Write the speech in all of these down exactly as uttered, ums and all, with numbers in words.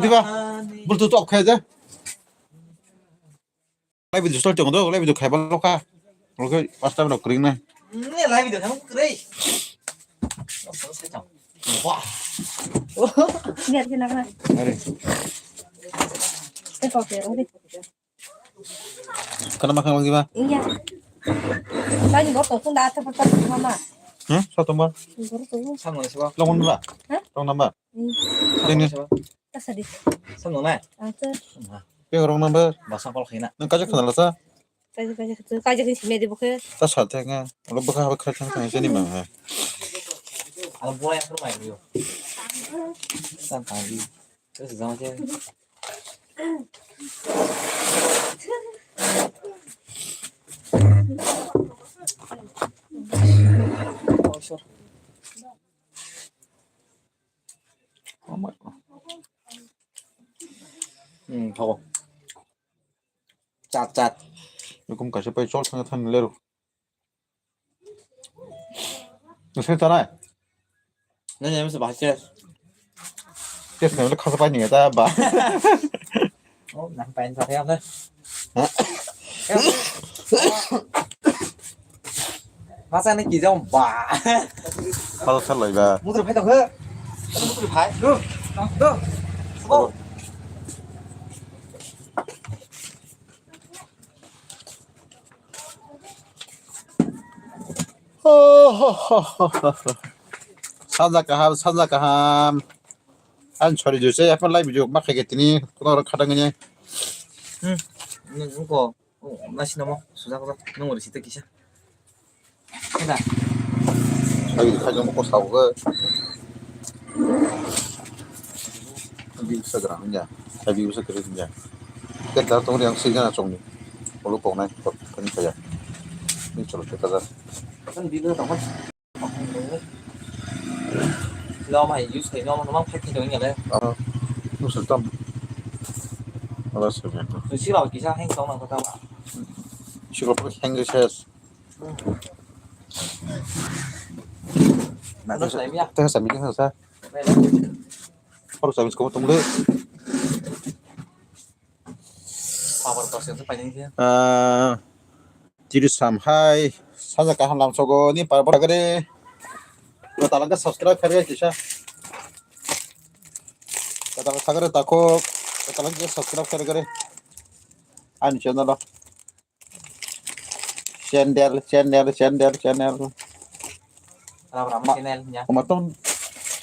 Diba? Bluetooth off khai de. Live video start tongo do, live video khai balo kha. Oke, pasta rok kring na. Ne live video khai kring. Wah. Biar kena kena. Are. Teko ke, oke. Kana makan lagi ba? Iya. Tadi bor tong tunda atau apa mama? Hmm? Satu mah. Bor tong. Sama siapa? Long number. Hah? Long number. Hmm. Ini. Tasa di. Sama na. Atau. Yang wrong number. Bahasa kalau kena. Nang kajak kenal sa? Kajak kajak kajak kajak ini sini di buku. Tasa tengah. Lo buka apa kerja tengah sini mah. Alam bola yang rumah itu. Sang kali. Terus sama aja. Hmm, thago. Chat, chat. Ekum kaisa pai chol thangna thang lero. Nusai tanai? Nanya masa bahas chest. Chest na khasa pai ni ta ba. Oh, nang pai sa ya. Masa ni kijang ba. Khasa sa lai ba. Mudur phai tong he. Mudur phai. Go. Go. Go. Sanja kaham, sanja kaham. Ang sorry jose, apa live video ma khaikhe tini, kono oro khatang nge. Hmm, nung ko, nasi namo, suja ko, nung ori sita kisa. Kena. Lagi khaikhe mo ko sao ko. Di usa gerang ya, di usa gerang ya. Kita tong yang sih jana cong ni, kalau pok nai, pok kan kaya. Ini colo kita dah. Kan di dulu tong kan. Lo mai use kai lo, lo mang phai kai dong ya le. Ah, usa tam. Alas ko ya. Sila kisa heng tong nang kata. Sila pok heng ses. Ano sa imiya? Tengah sa, tengah sa. Baru sa, ko tunggu. Power percent tu paling dia. Ah, tiris sam hai, saja kaham lam sogo ni par par gade. Kata langka subscribe kare kisa. Kata langka sagare tako, kata langka subscribe kare kare. Ani channel lo. Channel, channel, channel, channel. Ram Ram Ma-, channel ya. Kuma tong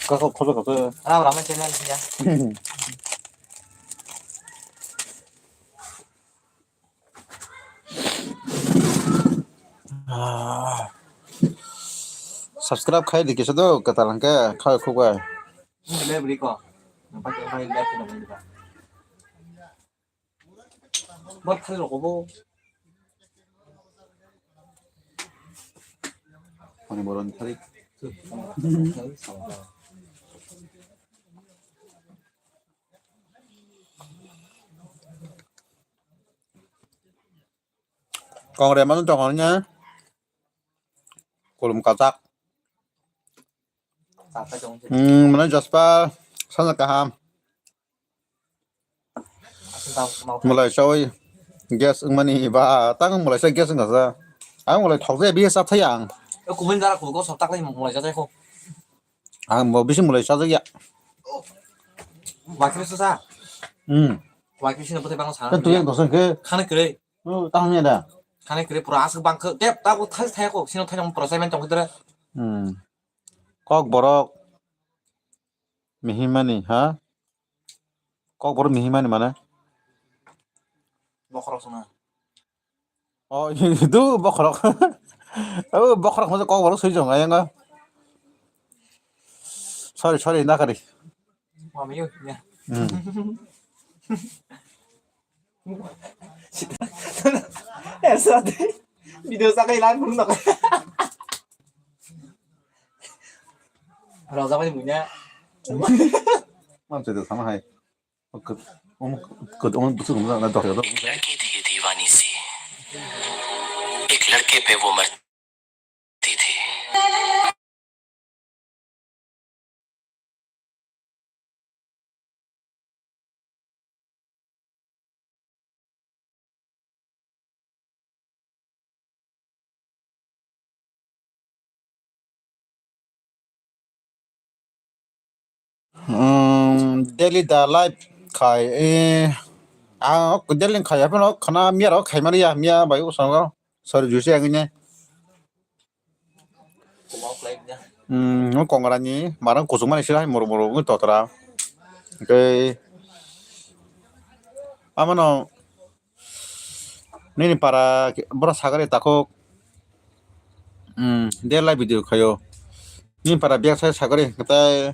kaka khoso khoso. Ram Ram channel ya. Ah. Subscribe khai di kisa do kata langka khai khuk bai. Ini live riko. Nampak yang paling live kita main kita. Buat kali rokok bo. Ani boroni thari. Kongre manu tongor nya. Kulum kachak. Hmm, mana Jaspa sana kaham. Mulai sawi gas wngmani ba tang mulai sa gas wngkha sa. Ang mulai thok je biya sa thai ang. Kubun jara kubun ko sab tak lai mulai sa thai ko. Ang bo bisi mulai sa ya. Bakri sa sa. Hmm. Bakri sini putih bang sa. Kan tu yang dosen ke. Khana kere. Oh, tahan ya da. Khana kere pura asuk bang ke. Dep ta bu thai thai ko. Sino thai yang pura semen tong kere. Hmm. Kok borok. Mihimani, ha? Kok borok mihimani mane? Bokhorok songna. Oh, itu bokhorok. Oh, bokhorok masa kok borok soi jong ayang. Sorry, sorry, nakari. Mami yuk, ya. Hmm. Esa de. Video sa kai lan pun nak. Rasa apa punya? Mana cerita sama hai? Ket, um, ket, um, betul, um, na dokter tu. लड़की थी दीवानी सी, एक लड़के पे वो मरती थी। Daily da live khai, eh, ang daily khai, aphano khana miya rok khai mani ya, miya bai usang rok. Sorry, juice yang ini. Hmm, no kongra ni, marang kusung mani sila, muru muru, ngi totra. Oke. Amano, nini para, bora sagari takuk. Hmm, daily live video khayo. Nini para biya sai sagari, katai.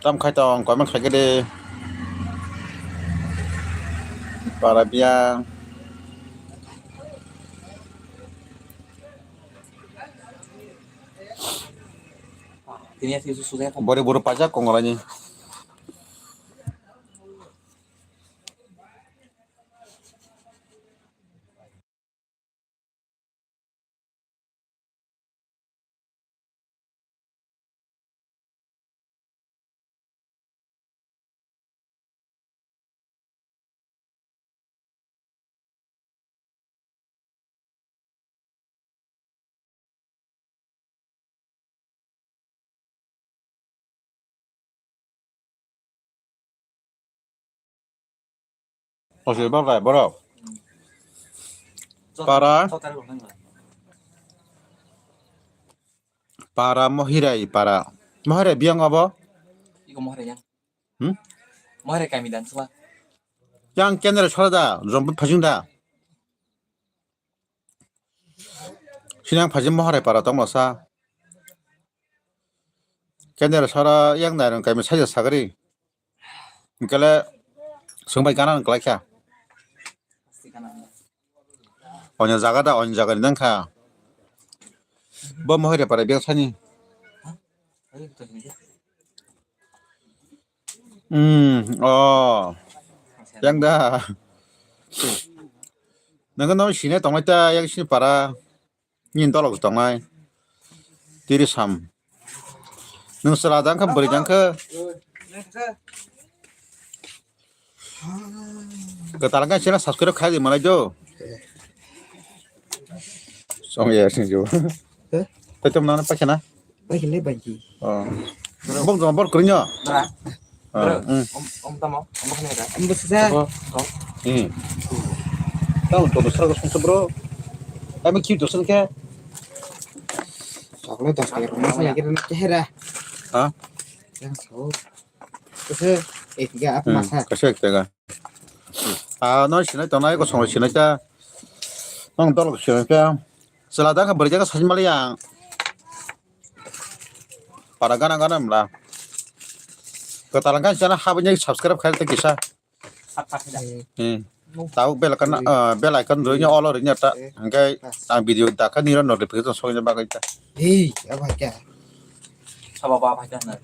Tam khai tong, comment khai kede. Para biya. Bori boro pajak kongolani. Osi bab lai borok. Para. Para Mohirai para. Mohirai biyang abo? Iko Mohirai yang. Hmm? Mohirai kami dan sela. Yang kendra sora da, jompo phajing da. Sinang phajing Mohirai para tongma sa. Kendra sora yang nairong kami saja sagari. Hingkele, sungbai gana nang kalaikha. Onya jaga da, onya jaga ni nangkha. Bo Mohirai para biang sani. Hmm, oh. Yang da. Nangkhe no sini tonglai ta, yang sini para. Nini dolok tongnai. Tiri sam. Nung sela jang kha, bwrwi jang kha. Kwtal khe channel subscribe khai di malai do. Song ya sing jo. Hah? Taitom nana pakhana. Bai khe le bai khe. Oh. Bok joma bor kwrwino? Bra. Ah, bra. Hmm. Om, om tamo? Om bakhe da? Om bakhe da? Oh. Oh. Hmm. Tamo to dosra ko songsa bro. Kami kiu dosra khe? Chocolate dos taka rwma sa yagir na kehera. Ha? Yang sao. Kese ek ga ap masa. Kese ek ga. Ah, no sinai tongnai ko song sinai ta. Nang dol sinai ta. Sela da kha bari jaga sajmali yang. Para gana gana mla. Kwtal wngkha channel habini subscribe khai ta kisa. Hmm. Tau bell icon, ah, bell icon rwino olo rwino ta. Hingke ang video dakha niro notification sokna bagwi ta. Hei, apa kya? Saba ba apa kya na?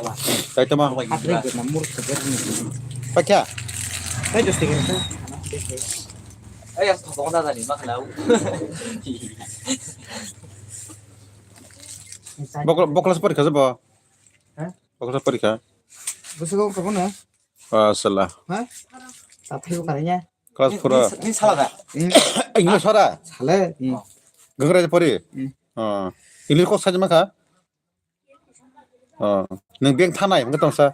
Ola. Kaitor ma. Apa kya? Apa kya? Apa kya? Apa kya? Eh, ya, toko na tadi, makna. Bokol, bokol seperti apa? Hah? Bokol seperti apa? Bosok kau kau na? Asala. Hah? Tapi bukannya. Class four. Ini, ini salah dah? Ini salah. Sale. Gengre pori. Ah. Ini kok saja maka? Ah. Neng biang thanai maka tongsa.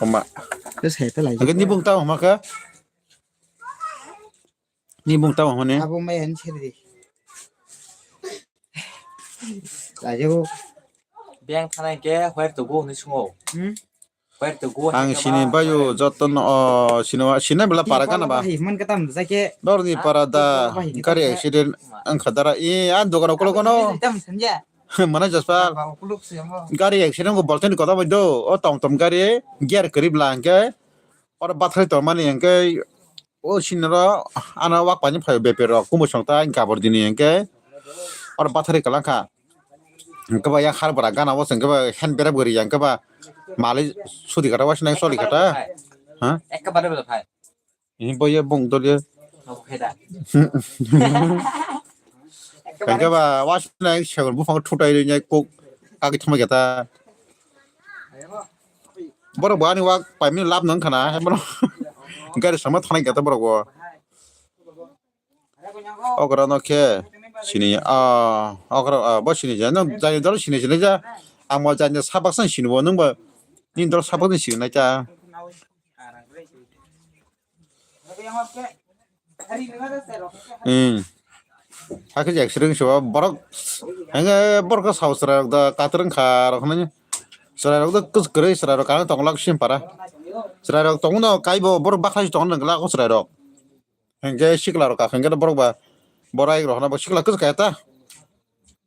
Oma. Terus saya itu lagi. Agak nibung tahu maka. Ni bung tamo hone? Abo mai ani seri di. Lajo. Beng thanai ke where to go ni sungo. Hmm? Where to go. Ang sini bayu joto no, o, sini wa, sini bela para kana ba? Himon kata mujake. Dor ni para da gari accident ang khadara i an dogan okolo kono. Tam sanja. Mana jaspa? Ba, ukuluk se mo. Gari accident ko bolten kota bai do. O tom tom gari gear kari bla hingke. Oro bathari tongmani hingke o sinoro ano wak paini phai bepero kumo songta hingke abor dini hingke oro bathari kalangkha. Hingke ba yang har bwra gana o hingke ba hand berep gori hingke ba mali sudi kata wasinai soli kata. Ha? Ekka bare bela phai. Ini boye bung dol ye. Oke dah. Hingke ba wasinai segon buphang thutai ri nyai kok kaki thumai kata. Borok bo ani wak paimani lab nang khana, borok gari sama thanai kata borok bo. Okra no khe sini, ah, okra, ah, bo sini ja, no jani dol sini sini ja. Ang bo jani sabak san sini bo, nung bo nini dol sabak san sini nai ta. Hmm. Hakhe jak sering soba borok, henge borok sao chwrai rok da katrwng kha rok hwnwi. Chwrai rok da kwrwi chwrai rok kana tong lak sim para. Chwrai rok tong no kai bo borok bakha tong nang la ko chwrai rok. Henge sikla rok ka henge borok ba borai rok hwnba sikla kwrwi kaya ta.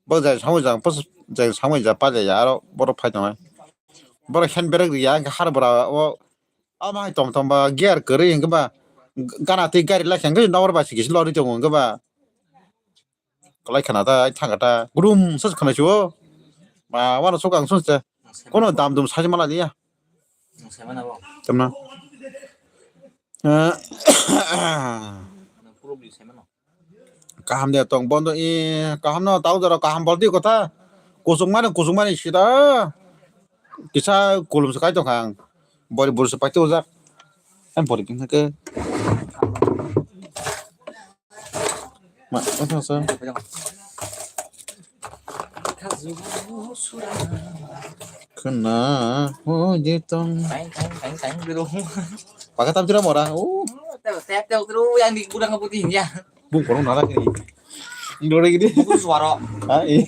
Bo jai samui jang pos jai samui ja pa ja aro borok phai tongo. Borok hand brake ya hwnkhe har bora o ama hai tom tom ba gear kwrwi hwnkhe ba gana twi gari lai khe hwnkhe nokbar bai se kisa lorwi tongo hwnkhe ba. Kwlai khana ta ai thangkha ta grum sa khana sio. Ba wano sok ang sung se kono dam dum sai mala liya. Tamna. Kaham de tong bondo i kaham no tau jora kaham bol di kotha. Kusuk mani kusuk mani sida kisa kulum se kai tong kha ang. Bori bori se paite ujak. Em bori pin ke. Ma, ma, ma, ma. Khna, oh, je tong. Tang, tang, tang, tang, dulu. Pakai tam tira mora. Oh. Tep, tep, tep, dulu, yang di gudang apa di ya? Bung korong nara kiri. Indo lagi di. Buku suara. Ah, iya.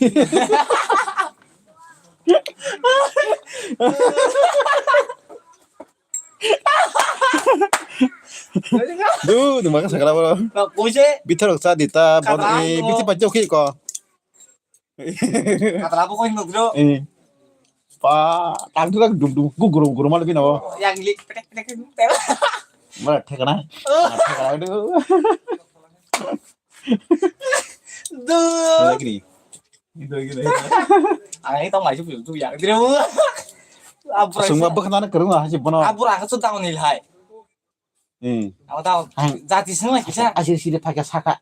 Du, du maka sakala bro. Kau se. Bithar rok cha dita, bon, kata eh, anu. Bithi pacho ki ko. Kata labu ko hindu dulu. Eh. Pa, tang tu dum dum, gu guru guru mal bino. Yang lik, petek, petek, petek. Mara thekana. Oh. Mara thekana du. Duh. Lagi ni. Gitu gitu. Ang ini tau ngai sup sup ya. Dulu. Abra. Sungma bwkhana kwrwng ha si bono. Abra ka su tau ni lai. Hmm. Ang tau. Ang. Jati sung lai kisa. Asir siri phaka saka.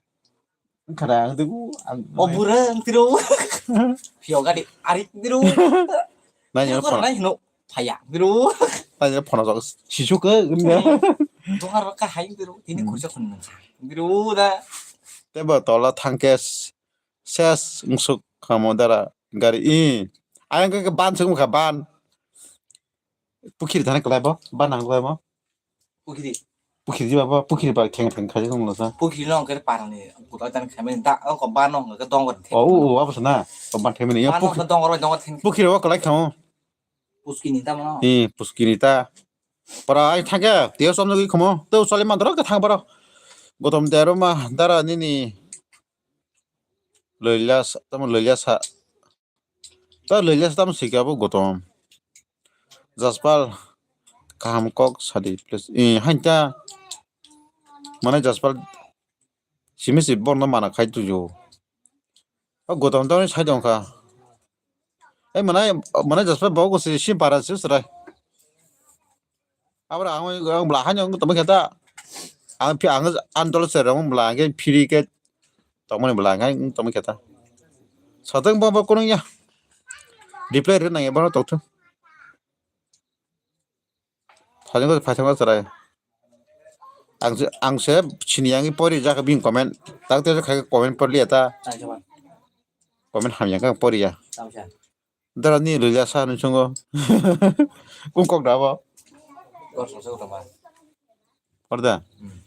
Khara ang tu ang. O bura ang tiru. Pio gadi arik tiru. Nai nyo phone. Nai no phaya tiru. Nai nyo phone sok sisuk ke. Dohar ka hai tiru. Tini khursa khun nang. Tiru da. Tebo tola thangkes. Ses ungsuk kamo dara gari i. Ayang ke ban sung kha ban. Pukhiri thani kalai bo, ban nang kalai bo. Pukhiri. Pukhiri ba bo, pukhiri ba kheng kheng khai sung lo sa. Pukhiri no ke parani kuda dan khamani da ko ban no ke dong. O o o abo sana. O ban khamani ya. Ban no ke dong ro dong. Pukhiri o kalai khamo. Puskini ta mano. I puskini ta. Para ai thangke tio som nugui khamo. Teo sali mandro ke thang baro. Gotom dero ma dara nini. Loilasa, tamo loilasa. Ta loilasa tamo sika bo gotom. Jaspal kaham kok sadi please. Eh, hain ta. Mane Jaspal simi si borno mana khai tuju. O gotom tamo sai dong kha. Eh, mane, mane Jaspal bo ko si, si para si srai. Abra ang, ang bla hanya ang tamo khe ta. Ang phi ang andol se rong bla ang khe phiri khe tamo ni bla ang tamo khe ta. Satang ba ba kono ya. Reply re nang ya ba tok thu. Phajang ko phajang ko sarai. Ang se, ang se sini yang pori ja ka bing comment. Tak te khai comment pori ya ta. Comment ham yang ka pori ya. Dara ni rwja sa hinwi chwngo. Kung kok da bo? Kor sa sa tongma. Kor da? Hmm.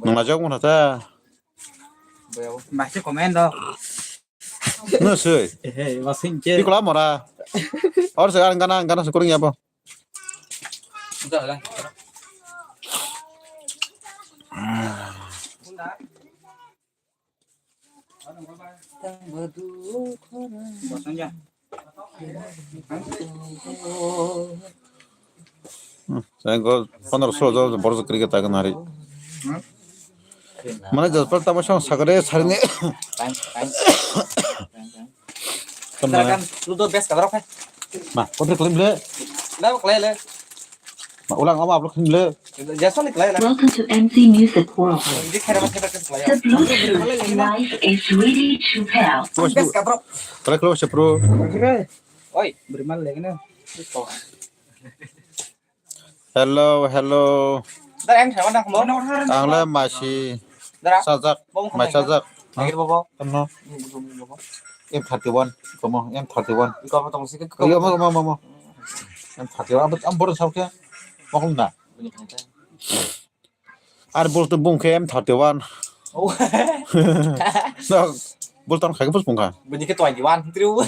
Nung na jok mona ta? Boya bo. Masi komen do. No sui. Ehe, wasing ke. Ikola mora. Or se ang gana, gana se kuring ya bo. Udah lah. Saya kau pondro solo jon borok cricket ta nari. Mana Jaspal tamo song sakare sarini. Tamo. Ludo best ka borok hai. Ma, kotor kotor bile. Dah, kau le. Ma, ulang ama upload khin le. Jason ni kelai lah. Welcome to M C Music World. Ini kira macam apa kelai. The Bluetooth device is ready to pair. Best ka bro. Kelai kelai sepro. Oi, beriman lagi na. Hello, hello. Dar yang siapa nak mau? Ang le masi. Dar. Sajak, mai sajak. Lagi bobo. Ano? Ini bobo, bobo. M thirty one, komo, M thirty one. Komo tong sike. Yo, mo, mo, mo, mo. M thirty one, am, am, boro sao khe, mo khum na. Ar bol to bung khe M thirty one. Oh. No, bol ton khai bus bung kha. Bini khe twenty one, triu.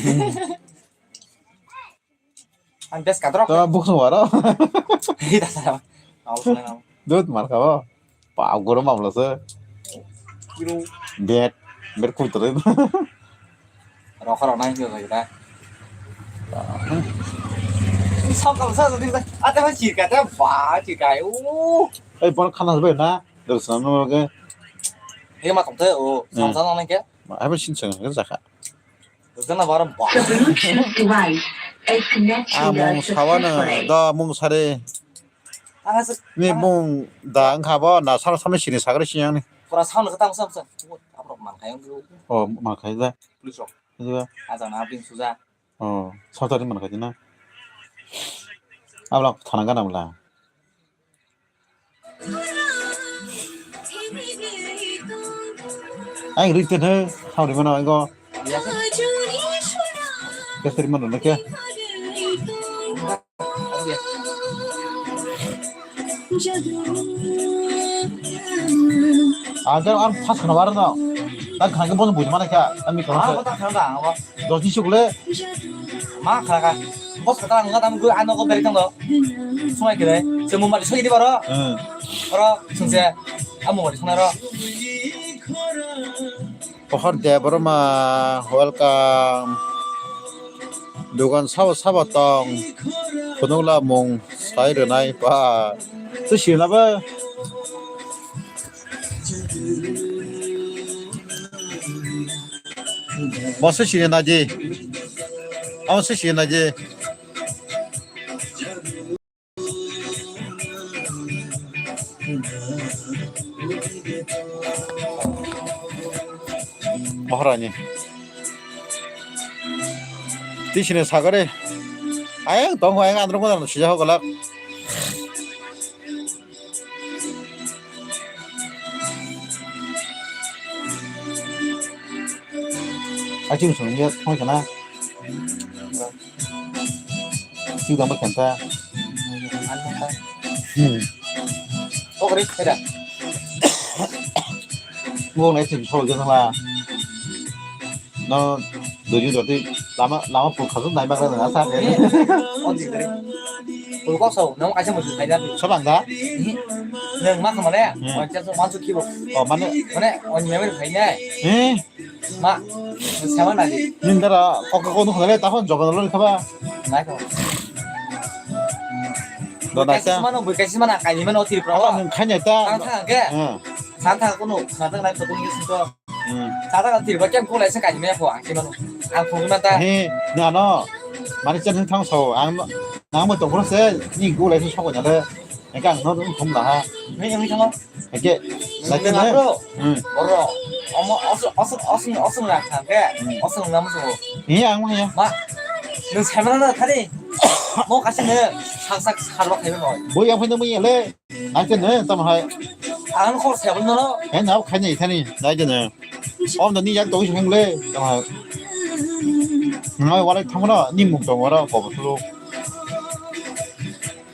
Ang bes kadrok. To buk sung waro. Hei, dasar. Mau seneng mau. Dut mar kabo. Pa goro mamla se. Kiro. Bet. Bet kuitore. Rokha rok nai hiyo lagi ta. Sok kal sa sa. Ate ma chirka ta ba chirka. Uh. Ei, bon khana bai na. Dal sana no ke. Hei, ma tong te o. Hmm. Sam sana nang ke. Ma ai ba sin sang ke jaka. Gana baram ba. The Bluetooth device is connected to Ah, the mung sawa na, successfully. Da mung sare. Ang asa Ni mung da ang khabo na sal sami sini sagre siyang ni. Pura sound kata masa masa. Abrok man kayang dulu. Oh, man kaya da. Police rok. Iya. Aja na bing suja. Oh, sotari man kaya na. Abrok thana gana mula. Ang ri ten he, thao ri mano ang go. Kesteri mano na kya? Agar ang pas khana bar no. Ang khana ke bon buj mana kya? Ang mi Ah, khana. Kota khana ang ba. Dos ni sukle. Ma khana ka. Bos kata ang kata ang gua ano ko beri tang do. Sungai kere. Semua mati soi di baro. Hmm. Oro sungse. Amo mati sana ro. Pohor Debbarma, welcome. Dugan sabo sabo tong. Phunukla mung sai rwnai ba. Tu sina ba. Bo se sina naji. Amo se sina naji. Maharani. Tisini sagare. Ayang tong ayang andro kono sija hogalak. Aching sung ya thong kana. Siu damba kenta. Hmm. Okre, khaida. Bo nai thik sol jana la. No, doju doti lama, lama pun khasuk nai bakra na sa. Eh, on di kare. Pul kok sau, nang kaisa musu khaida. Sabang da? Nang ma khamale? Hmm. On chaso mansu kibo. Oh, mane? Mane, on memory khaina. Eh? Ma, sama nadi. Nindara, kok kok nukha le, tahon joga dolo khaba. Nai ko. Do nai Kaisa ta. Mano, bui kaisa mana, kaini mano, tiri pro. Apa nung khanya ta? Sang thang ke? Hmm. Sang thang kono, sang thang nai to kono sinto. Hmm. Sang thang tiri ba kem ko lai se kaini me ko, ang si mano. Ang ko ma ta. He, na no. Mari chen thang so, ang, nang mo to kono se, ni ko lai se so ko na le. Engka ang no thong la ha. Ni, ni thang. Eke, Nang lagi na. Bro. Hmm. Bro. Omo, osong, osong, osong, osong na thang ke. Hmm. Osong na musu. Iya, ang mah ya. Ma, nung semana na thari. Mo kasi ne, sak sak sarwa khai mo. Bo yang phai nang ya le. Nai te ne, tam hai. Ang khor sebal no. He, nau khai ne thani, nai te ne. Om da ni yak to heng le, tam hai. Nai wala thang no, ni mung to wala ko botlo.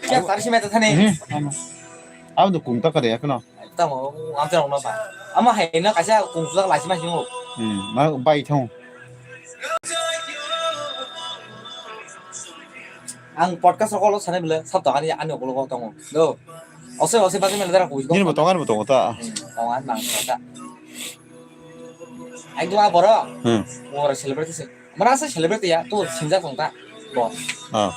Kya tar si meta thani. He, ano. Abo no kung ta kare ya kano. Tamo, ang tong no ba. Ama hai na kaisa kung sulak lai si ma singo. Hmm, ma bai thong. Ang podcast rok lo sanai bele, sab to ani, ani okolo ko tongo. Do. Ose, ose, bagi mele dara kuis ko. Nini bo tongo, ani bo tongo ta. Hmm, tongo, ani nang ta. Ai dua boro. Hmm. Boro celebrate se. Mana asa celebrate ya, tu sinjak tong ta. Bo. Ah.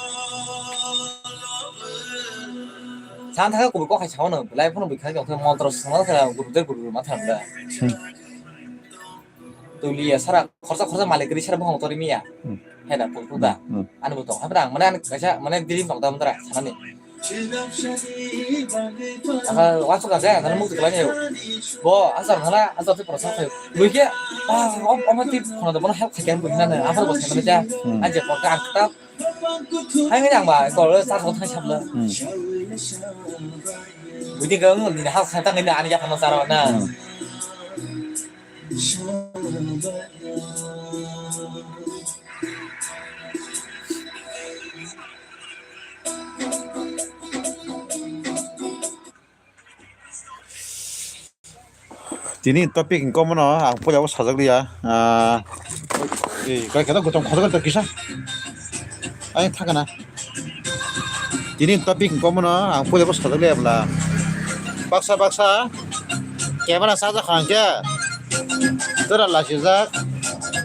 San thaka kubu ko khai sao no, lai phone bi khai ko montro sama kha guru de guru ma thang da. Hmm. Tuliya sara khorsa khorsa malik ri sara bhong tori miya. Hmm. Heda pun puda. Hmm. Ani bo tong. Habrang mane ani kaisa mane diri tong ta mudra sanani. Aka wasu ka ja, nang mukti kalai ne. Bo, asar hana, asar te prasad thayo. Buike, ah, om, om ti khono da bono help khaken buina ne. Afar bo semane ja. Hmm. Aje ko ka akta. Hai ngai ang ba, ko le sar ko thai sabla. Hmm. Buike ga ngun ni hal khata ngai ani ya khano sar na. Hmm. Tini topic hwnkhe omono ang puila o sajak liya. Ah, eh, kai kata gotong khojak kisa. Ai thaka na. Tini topic hwnkhe omono ang puila o sajak liya bwla. Baksa baksa camera sajak kha hwnkhe. Jora lachijak.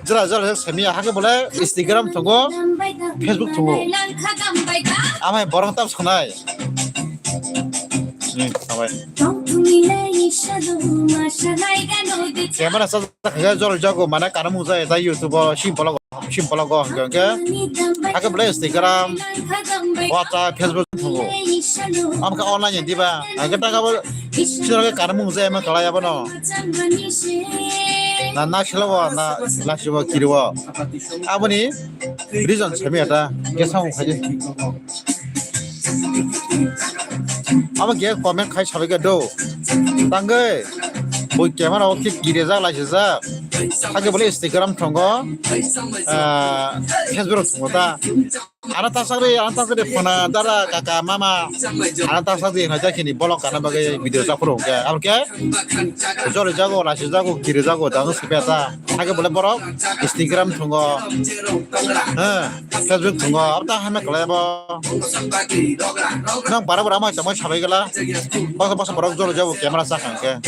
Jora jora jak semiya hake bole Instagram thungo, Facebook thungo. Amai borong tam sanai. Hmm, amai. Camera sa jol jago mana kana mung jai ta YouTube o simple go, simple go hwnkhe hwnkhe. Hake bole Instagram, WhatsApp, Facebook thungo. Amkha online diba. Hake ta ka bo sira ke kana mung jai ma kala ya bono. Na na sila wa na la siwa kiri wa. Aboni reason sami ata gesa mung khaji. Abo ge comment khai sabai ga do. Tangge. Boi camera o khe kire jak lai se jak. Hake bole Instagram thongo. Ah, Facebook thongo ta. Ana ta sagri, ana ta sagri phona dara kaka mama. Ana ta sagri na jakini bolok kana bagai video jak phuru ke. Abo ke? Jori jago, lai se jago, kire jago, dang se beta. Hake bole borok Instagram thongo. He. Facebook thungo, abo ta hamya kwlai abo. Nang bara bara mai tongmai sabai gala. Basa basa borok jolo jabo camera sa kang khe.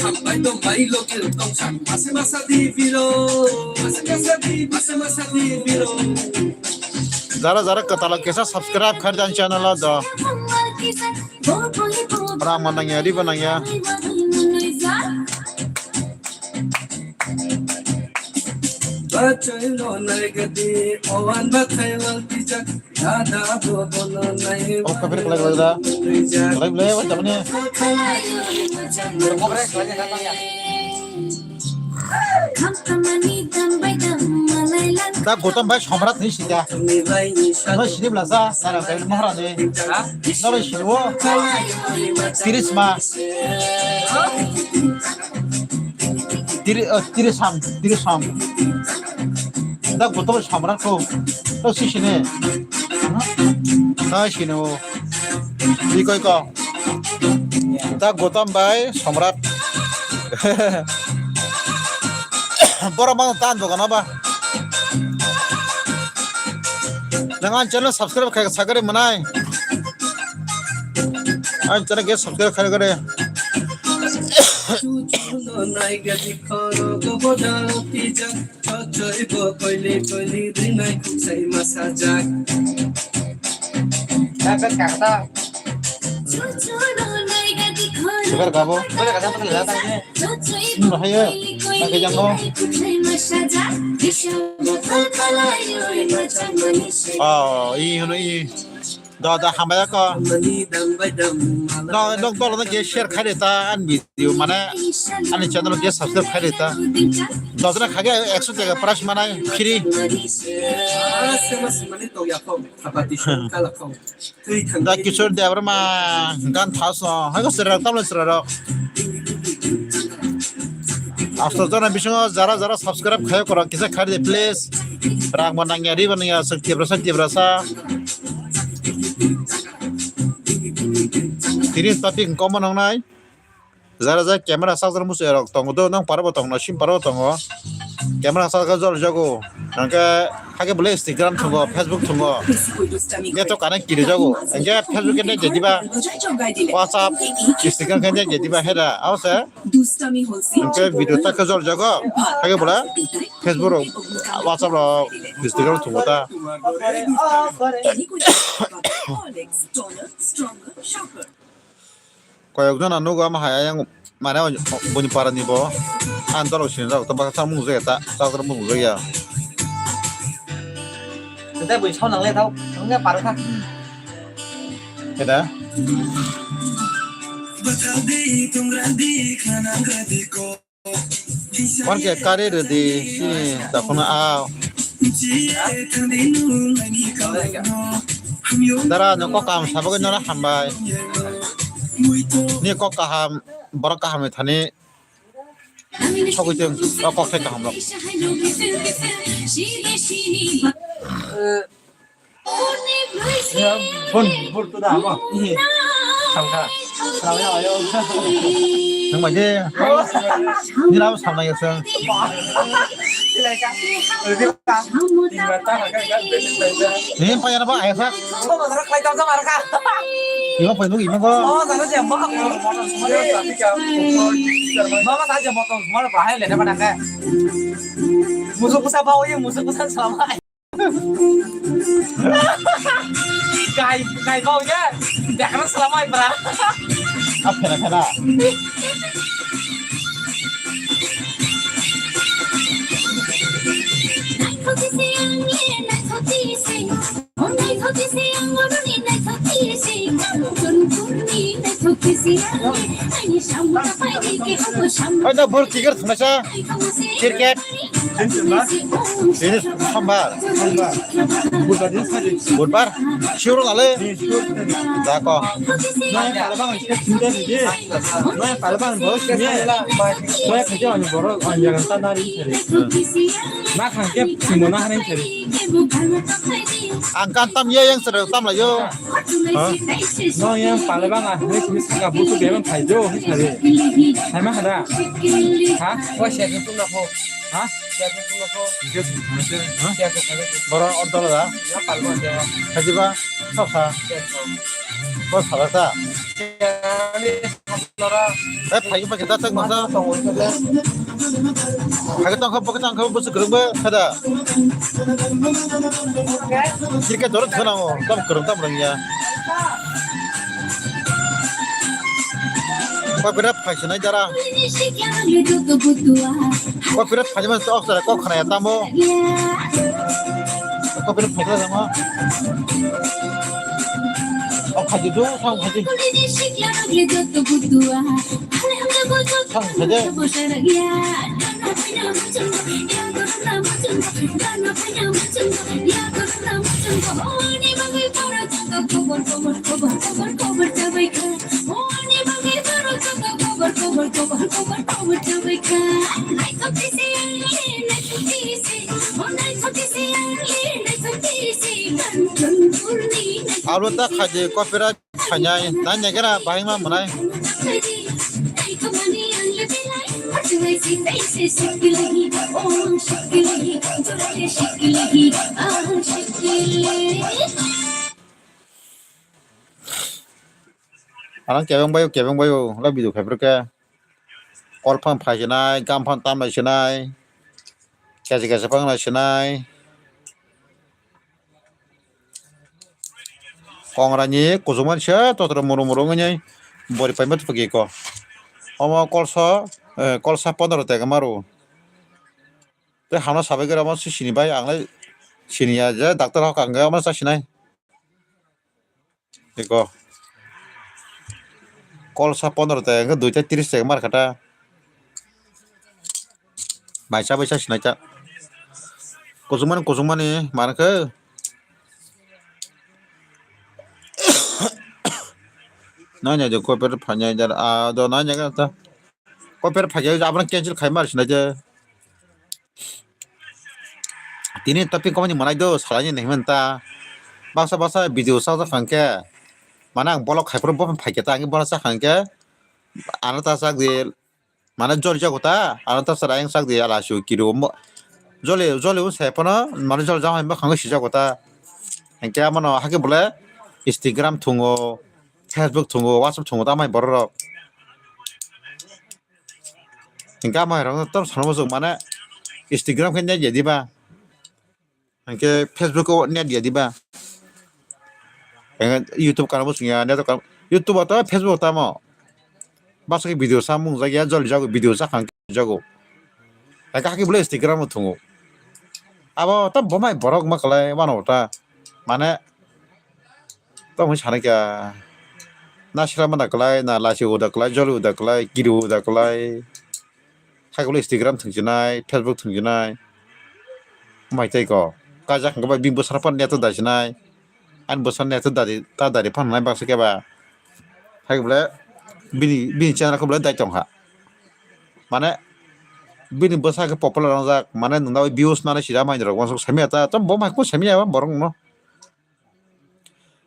Jara jara kwtal kesa subscribe khardi ang channel o do. Rang manang ya, riba nang ya. Bachaino naigadi, owan bathai wal tijak, dada bobono nai. Oh, kapir kelai kelai da. Kelai belai, wah, jaman ni. Da Gautam bai Samrat ni sida. No sini belasa, sara bai Maharani. No sini wo. Tiris ma. Tiri, eh, tiri sam, tiri sam. Da Gautam Samrat ko. To si sini. Ta sini o. Di koi ko. Da Gautam bai Samrat. Bora mang tan dogan ba. Nang an channel subscribe khai sagari manai. An channel ge subscribe khai gare. Chuchuno naigadi khoro go bodal tijak, chochoi bo koili koili rinai khuksai masajak. Sebar gabo. Nung rohayo. Nake jango. Oh, i hono i. Da, da, hambai ako. No, no, dolo no ge share khai ta an video mane ani channel ge subscribe khai ta. Dodra khage ekso taka price manai free. Da Kishore Debbarma gan thaso, hai ko sir rok, tamle sir rok. Asto jona bisingo jara jara subscribe khai korok kisa khai de please. Rang bo nangya, ri bo nangya, sak tibra, sak tibra sa. Tini topic komo nangnai. Jara jara camera sakjak muchung rok tongo do, nang paro bo tongo, sim paro bo tongo. Camera sakjak jol jago. Nangke hake bole Instagram thungo, Facebook thungo. Nge to connect kiri jago. Nge Facebook ke nge jediba WhatsApp, Instagram ke nge jediba hera. Ause. Nangke video ta ke jol jago. Hake bole Facebook rok, WhatsApp rok, Instagram thungo ta. Koyok jona nugo ama hai ayang mane boni para ni bo. Ang dolo sini rok to baka samung je ta, ta mung je ya. Tete bui sao nang le thau, nang ya para kha. Keda? Wan ke kari rwdi sini dakhuna a. Dara no kok kaham sabagwi nono hambai. Ni kok kaham, borok kaham ni thani sogwi tong, o kok sai kaham rok. Ya, bun, bun tu da mo. Ih, sangka. Sangka ayo. Nang bai de. Ni rao sam nai sa. Ni pa ya na ba ai sa. Ima pa nu ima ba. Musuh pusat bau ya, musuh pusat selama. Kai, kai bau ya. Jangan selama, bra. Apa na kana? Ada bol tiger thunasa. Cricket. Ini sambar. Budbar. Siur lale. Dako. Ang kan tam ye yang sero tam layo. No yang pale bang ah, ni sini saka buku dia bang thai jo, ni sari. Hai ma hada. Ha? Wa siya ke tu na ho. Ha? Siya ke tu na ho. Siya ke tu na ho. Boro ordo la. Ya pale bang ya. Haji ba, sa sa. Boro sa sa. Eh, phai phai kita tak masa. Phai tang kho, phai tang kho, busu kerung ba, kada. Jika dorot kena mo, tam kerung tam rang ya. Kau pira phai sini jara. Kau pira phai mas tok sara kau khana ya tamo. Kau pira phai sini jama. Kau phai tu, kau phai. Abo ta khaidi copyright. Khainai, nai nai kera bahai ma mwnai. Ano kebeng bayo, kebeng bayo, la video khaipro khe. Kol phang phai sinai, gam phang tam lai sinai, kesa kesa phang lai sinai. Kongra ni kuchukmani se totro muru muru wngwi bori paima tongphagi ko. Omo kolso, eh, kolsa pondro tega maru. Tei hano sabai gra omo se sini bai ang lai sini ya je doctor hok ang omo cha sinai. Eko. Kolsa pondro tega, duita tris tega mar kha ta. Bai cha bai cha sinai cha. Kuchukmani, kuchukmani, mar khe. Nai nai de copyright phainai dar, a, do nai nai ta. Copyright phaikhe abono cancel khai mar sinai je. Tini topic komani mwnai do, salai ni hinwi ta. Baksa baksa video sa sa phang khe. Mane ang block khai phuru bo phai khe ta, ang bono sa phang khe. Ano ta sak di, mane joli jago ta, ano ta sara yang sak di, ala su kiru mo. Joli, joli un sai phano, mane joli jang hai ma khang si jago ta. Ang khe mano hake bole Instagram thungo, Facebook thungo, WhatsApp thungo ta mai borok rok. Hingke amai rok tam sana muchung mane Instagram khe net ya diba? Hingke Facebook o net ya diba? Hingke YouTube kana muchung ya, net kana, YouTube o ta, Facebook o tamo. Basa khe video samung jak ya, joli jago, video sakang jago. Hingke hake bole Instagram o thungo. Abo ta bomai borok ma kwlai mano ta. Mane Tamo wngwi sana kha, na sira manda kwlai, na lachi uda kwlai, joli uda kwlai, kiri uda kwlai. Hai kwlai Instagram thwngsinai, Facebook thwngsinai. Mai tei ko. Kajak hwnkhe bai bini bwsano phano net o dasinai. Ani bwsano net o dadi, ta dadi phano nai baksa khe ba. Hai kwlai bini, bini channel khe belai dai tongkha. Mane bini bwsa khe popular wngjak, mane nwng views nani sida mai rok uansuk samiya ta, to bo mai khe samiya borok no.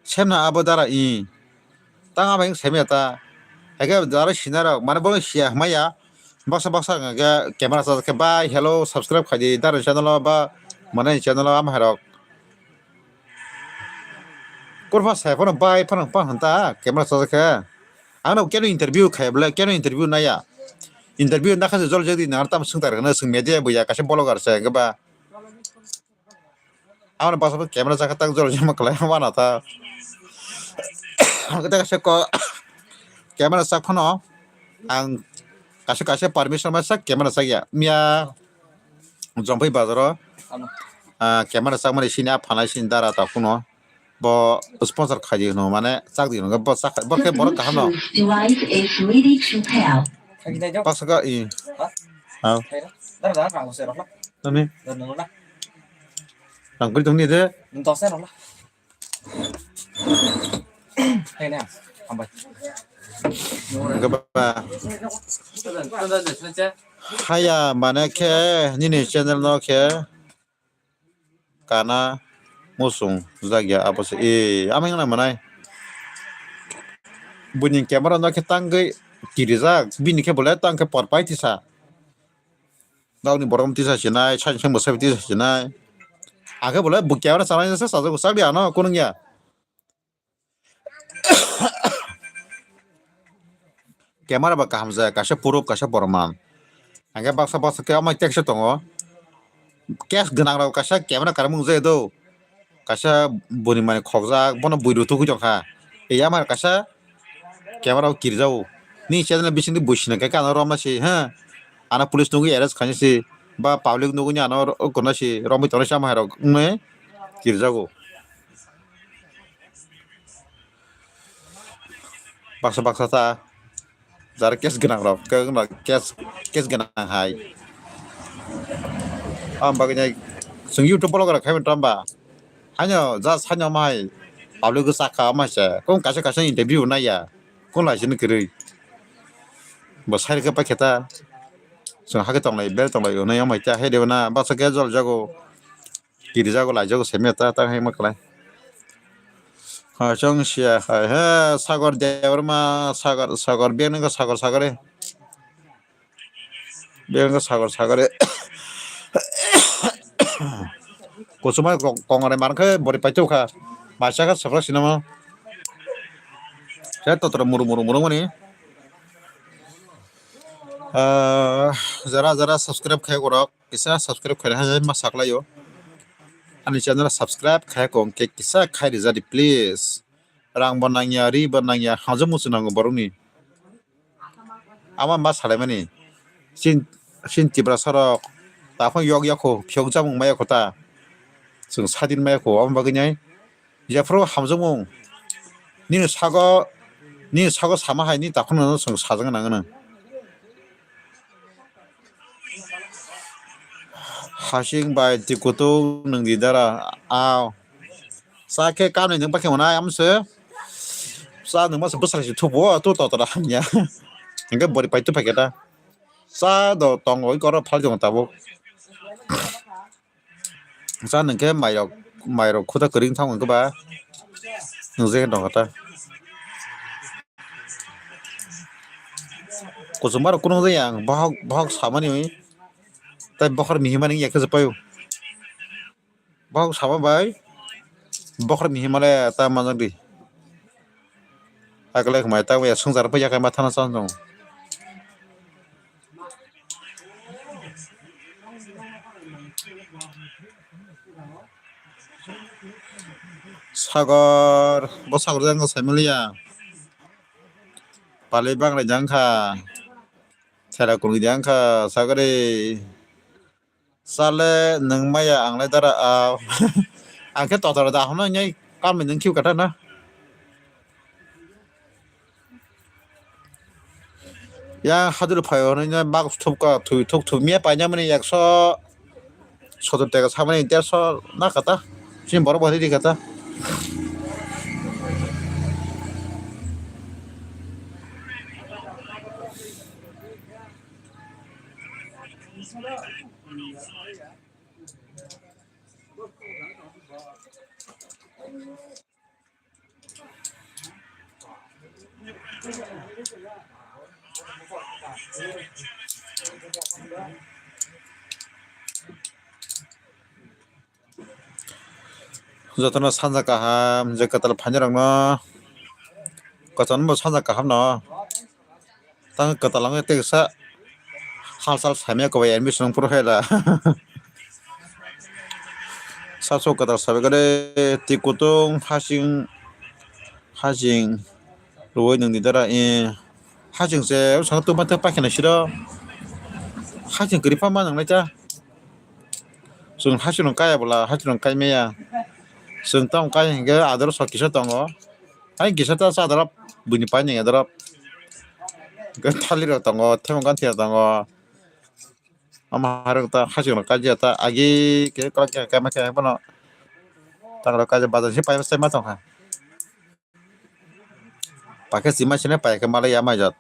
Semna abo dara i. Tang abo wng semya ta. Haikhe jara sinarok mane bo siya hwnmaya. Baksa baksa hwnkhe camera chajak khe, "Bai, hello, subscribe khaidi Darwin channel o ba mane channel o," ama hai rok. Kurba sai phano bai phano phano hwnta camera chajak khe. Ano keno interview khai bole, keno interview naya. Interview nakha se jol jodi nang tam swngthar hwno swng media buya kaisa blogger se hwnkhe ba. Abo ni bwskango camera chakha tak jora jama kwlai mano ta. Hwnkhe kaisa ko camera chak phano ang kaisa kaisa permission masa camera chakya. Miya Jomphai bazaro, ah, camera chakmani sini a phanai sini dara ta kuno. Bo sponsor khaidi hwno mane chak di hwno bo chak bo khe borok kaham no. Device is ready to pair. Pasaka i. Ha? Tani. Rang kuri tongni de. Gaba. Haya mane khe nini channel no khe kana musung jakya abo se e amai wngna mwnai. Buini camera no khe tangwi kirijak bini khe bole tang khe por pai tisa. Nokni borok tisa sinai, side side bwsai tisa sinai. Akhe bole bo camera chanai se sajak bwsak di ano kunung ya. Camera ba kaham jaya, kaisa puruk, kaisa borman. Hingke baksa baksa khe omo text tongo. Case gwnang rok kaisa camera karmung jaya do. Kaisa buni mani khokjak, bono bui rw tugui tongkha. Eyang mani kaisa camera o kirjao. Ni channel bisingni bui sinang khe ano romna si, ha? Ano police nugui arrest khainai si, ba public nugui ano ro-, gwnai si, romwi tongnai si, ama hai rok wngwi kirjago. Baksa baksa ta jar case gwnang rok, case, case gwnang hai. Am bagwi nai chwng YouTube blogger khai mantong ba. Haino just haino omo hai public o chakha omo hai se. Kung kaisa kaisa interview nai ya. Kung lai sini kwrwi. Bo sai rwkhe paikhe ta. Chwng hakhe tonglai bel tonglai onai omo hai ta hai de na baksa khe jol jago. Kirijago laijago semia ta ta hai ma kwlai. Ha chwng sia hai he Sagor Debbarma Sagor Sagor beng nangkha Sagor Sagor e. Beng nangkha Sagor Sagor e. Kuchumai kong-, kongrai mankhe bori paitokha. Maisa khe sabra sinama. Khe totro muru muru muru mani. Ah, jara jara subscribe khai gorok. Kisa subscribe khaina hai ma saklaio. Ani channel subscribe khai kong ke kisa khai rijadi please. Rang bo nangya, ri bo nangya, hajo musu nango borokni. Ama ma salaimani. Sin, sin Tiprasa rok. Taphang yok yako, phiyok jamung maya kota. Chwng sadin maya ko, ama bagwi nai. Jephuru hamjakmung nini sago, nini sago sama hai ni takhuk no chwng sajagna nangano. Hasing bai twi kutung nwng di dara. Aw. Cha khe kanwi nwng pakhe mwnai amse. Cha nwng masa bwsai se thubo, tu totora hamya. Hingke bori pai tu paikhe ta. Cha do tongo oi koro phal jong tabuk. Cha nungkhe mairok, mairok khuda kwrwi thangkhe ba nungjakhe tongkha ta. Kuchukmarok kunung jaya ang bohok, bohok samani oi. Tai bokhor mihimani yakhe je paio. Bohok sama bai bokhor mihimale ta manjakdi. Akwlai khwmai ta ya swngchar pai yakhai ma thana chang tongo. Sagor, bo sagor jang sai maliya. Pali banglai jang kha. Sera kurui jang kha sagori. Sale nwng maya ang lai dara, ah, ang khe totor da hwnwi nai kamni nwng khiu kata na. Yang hadul phai hwnwi nai bak thup ka thui thuk thuk miya paina mani ekso sotor teka samani derso na kata. Chini borok bo ri kata. Jotono sanja kaham, je kwtal phainairokno kwchangma sanja kaham no. Tang kwtal wngwi tei kisa halsal saimaya kwbai admission wng phuru khe da. Sasok kwtal sabai khe de twi kutung hasing hasing rwui nwng di dara, eh, hasing se bwskango tubuma tei paikha nai siro hasing kwrwi pha ma nang nai ta. Chwng hachwk rok kaya bwla, hachwk rok kai maya. Chwng tamo kai hinkhe adoro sok kisa tongo. Hai kisa ta cha adoro buini pai nang adoro. Thalirok tongo, themok ganti rok tongo. Ama harok ta hachwk rok kai ta agi ke kok ke kama ke bono. Tangrok kai bazar se pai sai ma tongkha. Pakhe sima sene pai khe malai ya mai jat.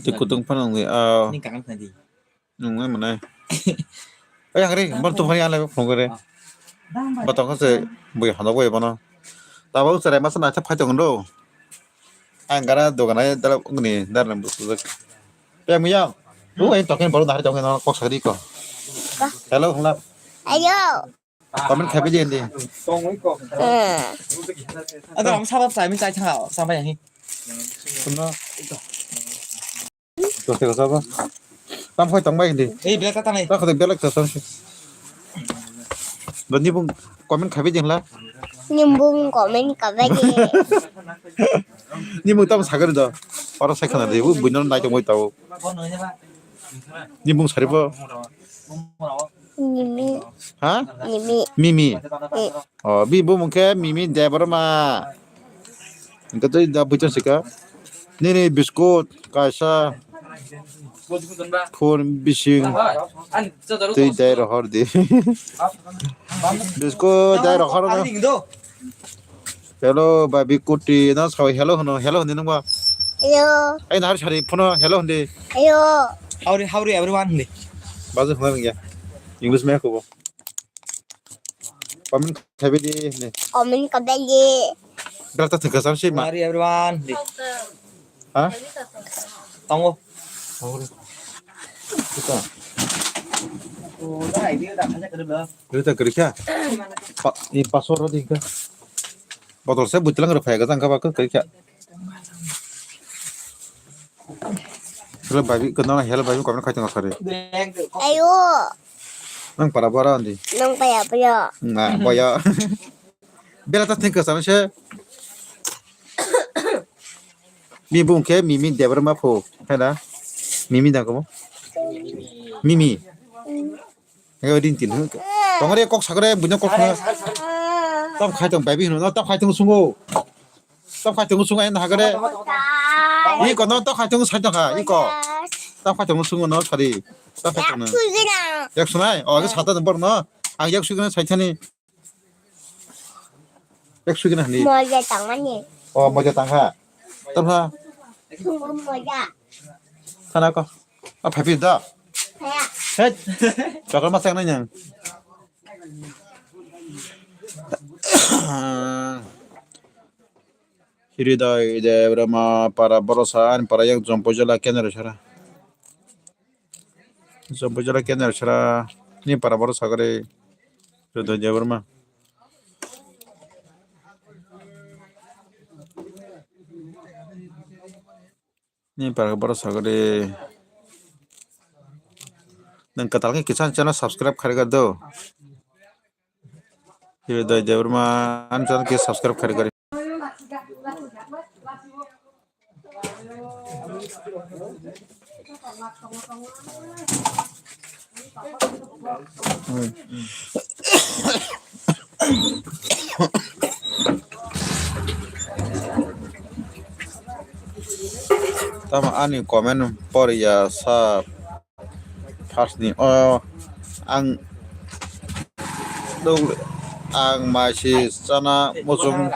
Twi kutung phano wngwi, ah. Nung nai manai. Oi, ang ri, bor tu phani alai phone kore. Ba tong se bui hano bui bono. Tabo cherai masa na phai tong do. Ang gara dogan ai dala ugni dar na busu. Pe muyang. Ru ai token bor na hari token kok sagri ko. Hello, hula. Ayo. Comment khai di hindi. Eh. Ada ram sabab sai min sai thang sao, sampai yang hi. Suno. Terus terus apa? Tam khoi tong bai hindi. Eh, belak ta tanai. Ta khoi belak ta sang. Bani bung comment khai di hla. Nimbung comment kabai di. Ni mung tam sagar do. Oro sai khana de, bu buino nai tong bai tao. Ni mung sari bo. Nimi. Ha? Nimi. Mimi. Eh. Oh, bi bo mung khe Mimi Debbarma. Engke tei da buiton sika. Nini biskut kaisa. Phone bising. Tei dai rohor di. Biskut dai rohor na. Hello, babi kuti. Na sawi hello hono. Hello hono nung ba. Hello. Ai nahar sari phone hello hondi. Hello. Howdy, howdy everyone hondi. Bazu hono nung ya. English me ko. Comment khai di. Comment khai di. Belak ta thwngkha sam se ma. Sorry everyone. Ha? Tongo. Kita. Kita kerja. Pak, ini password rodi ka. Botol saya butilang rupaya ka tangka baka kerja. Hello baby, kenal hello baby, comment khai tengah sari. Ayo. Nang para bora andi. Nang para bora. Nah, boya. Belak ta thwngkha sam se. Ni bung khe Mimi Debbarma pho, hai da? Mimi da komo? Mimi. Ego din tin. Tongre kok sagre bunya kok na. Tam khai tong baby hino, tam khai tong sungo. Tam khai tong sungo en hagre. Ni ko no tam khai tong sai tong kha, ni ko. Tam khai tong sungo no sari. Tam khai tong. Yak sunai. Oh, ke sata bor no. Ang yak sugina sai thani. Ek sugina hani. Moja tangmani. Oh, moja tangha. Tamha. Sungguh moja. Sana ko. A phapi da. Saya. Het. Chakal ma sang nang. Hridai Debbarma para borosa ani para yang jompo jala kenero sara. Jompo jala kenero sara ni para borosa kare Hridai Debbarma. Ni para boro sagade. Nang katal ke kisan channel subscribe khari gar do. Hridai Debbarma an channel ke subscribe khari gar. Tamo ani comment poriya sa first ni o ang dog ang maisi chana muchung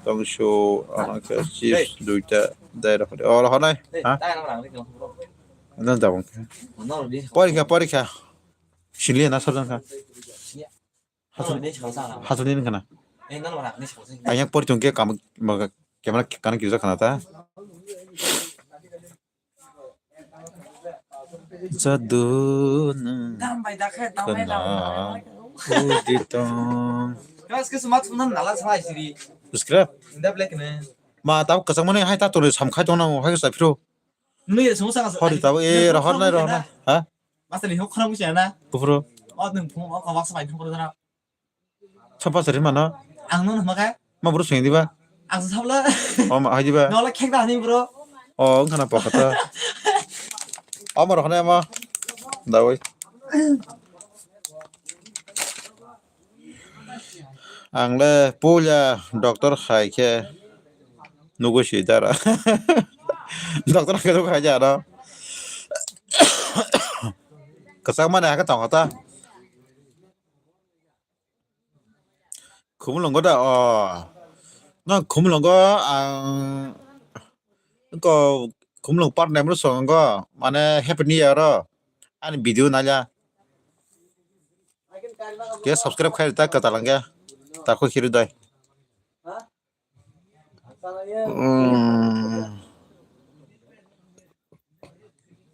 tongsu, ano khe chips duita dai rok. O, rok nai. Ha? Nang jabang khe. Porikha, porikha. Sili na sarjang kha. Hasil, hasil ni khana. Ayang pori tong khe kam, camera kana kisa khana ta. Jadu nung Dam bai da khe, dam bai da. Uditong. Guys, ke smartphone nang nala sa siri. Subscribe. Inda black ne. Ma tabo kwchangmani hai ta tole samkhai tongna hai sa phiro. Nui sung sa. Hori tabo e rohor nai rohor nai. Ha? Masa ni hok khram sa na. Kufro. O nung phung o kawak sa bai phung ko dana. Sapa sari mano? Ang no nama kha? Ma bro sing diba? Ang sabla. O ma hai diba? Nola khek da ni bro. O wngkha na pokha ta. Omo rok hwnwi omo. Dawi. Ang le puila doctor hai khe nugui si dara. Doctor hai khe nugui hai jara. Kwchak mani hakhe tongkha ta. Khumulwngo da, o. No khumulwngo ang ko khumulwng part naimru songo mane happy new year ro ani video naila. Ke subscribe khai ta kwtal angya. Ta kho khiru dai. Hmm.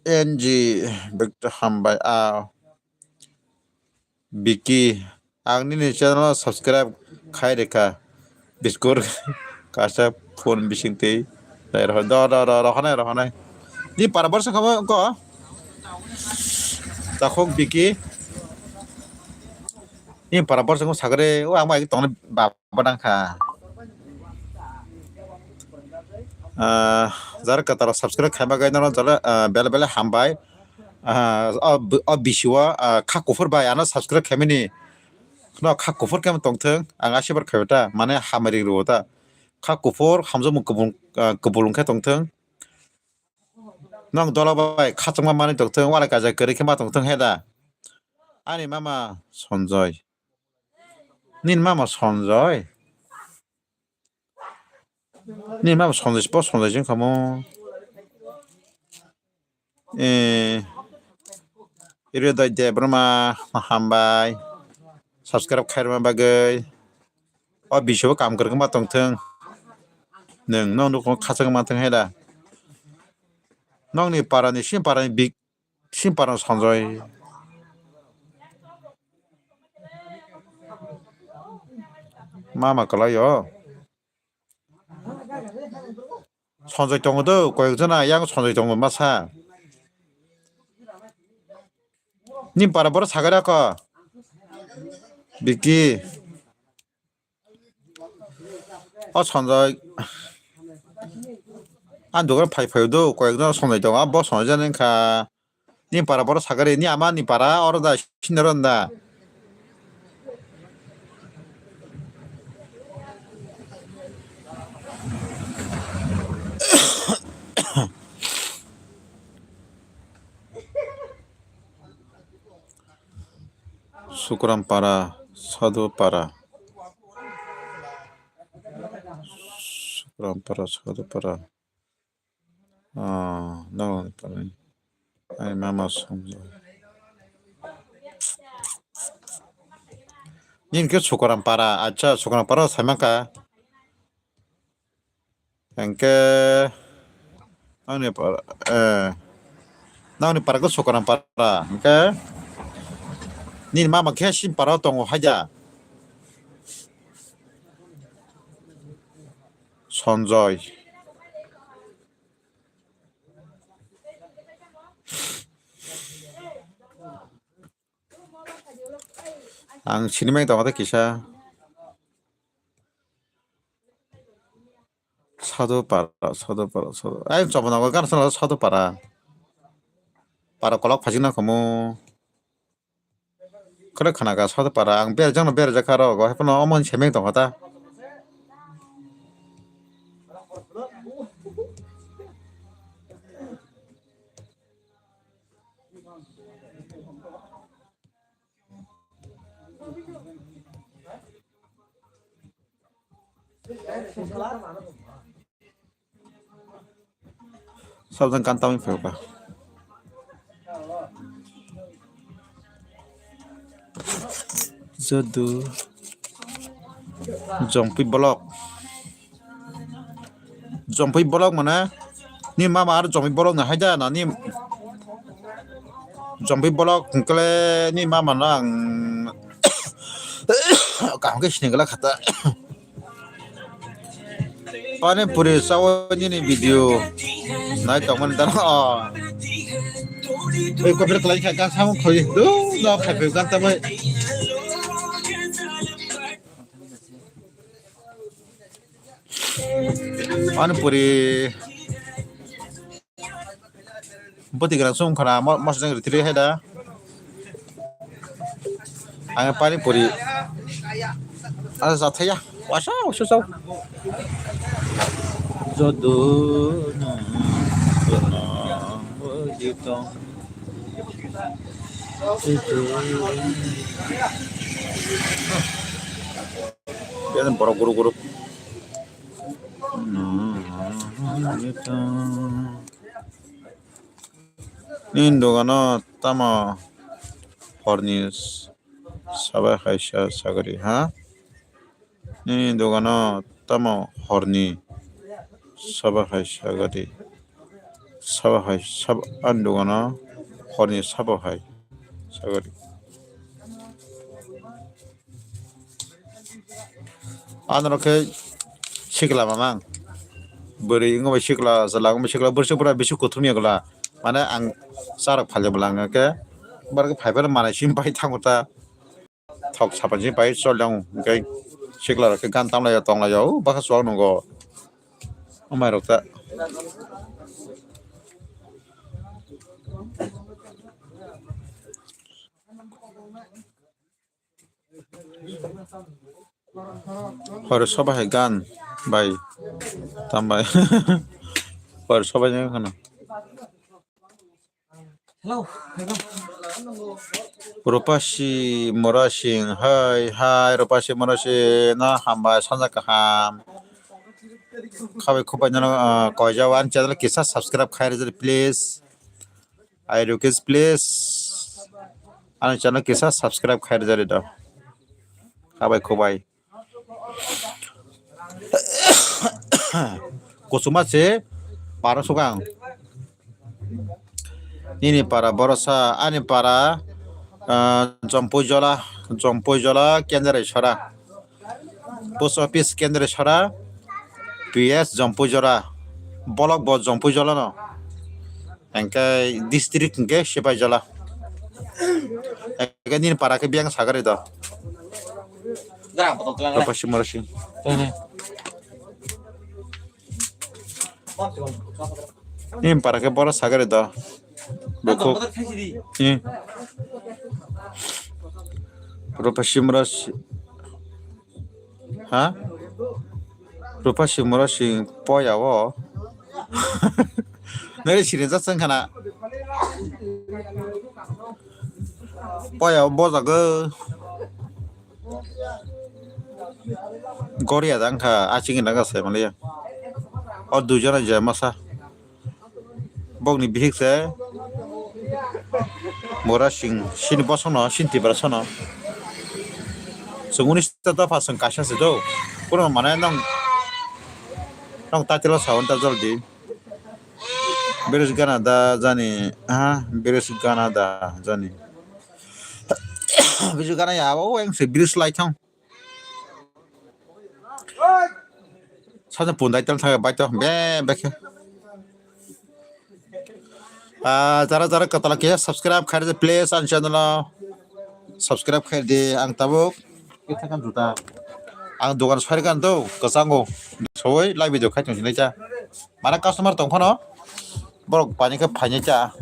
N G, bekta hambai. Ah, Biki, ang nini channel subscribe khai rekha. Biskur, kasa phone bising tei. Dai rohor, do, do, do, rohonai, rohonai. Ni para borsa kabo ko? Takhok Biki. Ni para borsa ko sagre, o ang bai tong ba. Badang kha. Ah, jar kwtal subscribe khaima gai nono jala, ah, bele bele hambai. Ah, o, o bisio, ah, kha kuphur bai ano subscribe khaimani. No kha kuphur khe tongthwng, ang asibar khaiba ta, mane hamari rwo ta. Kha kuphur hamjakmung kubun, ah, kubulung khe tongthwng. Nong dola bai khachangma manwi tongthwng, walai kaijak kwrwi khe ma tongthwng he da. Ani mama Sanjoy. Nini mama Sanjoy? Nini mama Sanjoy, bo Sanjoy se wngkha mo. Eh, Hridoy Debbarma, hambai. Subscribe khairokma bagwi. O bisio bo kam kwrwngma tongthwng. Nwng, nong nukung khachang manthwng he da. Nongni parani, sini parani big Simpano Sanjoy. Mama kwlai o. Sanjoy tongo do, koyok jona yang Sanjoy tongo masa. Ni para boro sagari ako. Biki. O Sanjoy. Ang dogan phai phai do, koyek jon Sanjoy tongo, bo Sanjoy jani wngkha. Ni para boro sagari, ni ama ni para, oro da, sini oro da. Sukrampara, Sadhupara. Sukrampara, Sadhupara. Ah, no, ai mama song. Nini khe Sukrampara, acha, Sukrampara sai mankha. Hingke nangni para, eh, nangni para khe Sukrampara. Hingke nini mama khe sini para tongo haida. Sanjoy. Ang sinimai tongo tei kisa. Sadhu para, sadhu para, sadhu. Ai, chobona go gan sana sadhu para. Para kolok phajina komo. Kore khana ga sadhu para. Ang berajak no berajak kha ro go. Hepono omo ni semeng tongo ta. Sabjang kan tamni phaikha. Jodu. Jongpui bolok. Jongpui bolok mane ni mama ar jongpui bolok no haida na ni jongpui bolok hwnkhe ni mama no ang kaham khe sinigwla khata. Pani puri chawi nini video nai tongmani dano. Oi, kopir kalai kha, gan samung khoi. Du, no khai phi gan tamai. Pani puri. Bwtwi kwrang se wngkha na, mo-, mosodeng rwtwi rwi hai da. Ang pani puri. Asa chathaya. Wasa, wasa chao. Jodo no, jodo no, jodo. Borok guru guru. Nini dogano tamo horni saba kaisa sagari, ha? Nini dogano tamo horni saba kaisa sagari? Saba hai, saba, ani dogano horni saba hai sagari. Ano khe sikla mamang. Bwrwi wngwi sikla, chwla wngwi sikla, bwrwi pura bisi kuthum ya gula. Mane ang charok phalya bwla ang khe, bar khe phai phai manai sim pai thango ta. Thok sapan sim pai chol jang, hwnkhe sikla rok khe gan tamlai ya, tonglai ya, o bakha chuwak nungo. Amai rok ta. Hor soba hai gan bai tam bai. Hor soba jeng khana. Hello. Rupasi Murasing, hai, hai, Rupasi Murasing, no hambai, sanja kaham. Khabai khubai no, ah, koijao, ani channel kisa subscribe khai rwdi, please. I request, please. Ani channel kisa subscribe khai rwdi do. Khabai khubai. Kusuma se para sugang. Nini para borosa, ani para, ah, Jompui Jola, Jompui Jola, Kendrai Sora. Post office Kendrai Sora, P S Jompui Jola. Block bo Jompui Jola no. Hingke district hingke Sipaijala. Hingke nini para khe biyang sagari do. Rupasi Murasing. Nini para khe boro sagari do. Bukhuk. Rupasi Murasing. Ha? Rupasi Murasing poya o. Nari sirinjak chwng khana. Poya o bojago. Goria dang kha, aching na ga sai maliya. O dujana jai masa. Bokni bihik se Murasing, sini bosongno, sini Tiprasano. Chwng unis ta dopha chwng kaisa se do. Kuno mane nong, nong title o sa hwn ta joldi. Biris gana da jani, ha, biris gana da jani. Biris gana ya, o, eng se biris lai thang. Saja pundai tal thaga bai to be be khe. Ah, jara jara katala khe subscribe khai di, please, ang channel o subscribe khai di, ang tabuk kitha kan juta. Ang dogan sari kan to kasango soi live video khai tong sinai cha. Mana customer tong phano borok pani khe phainai cha.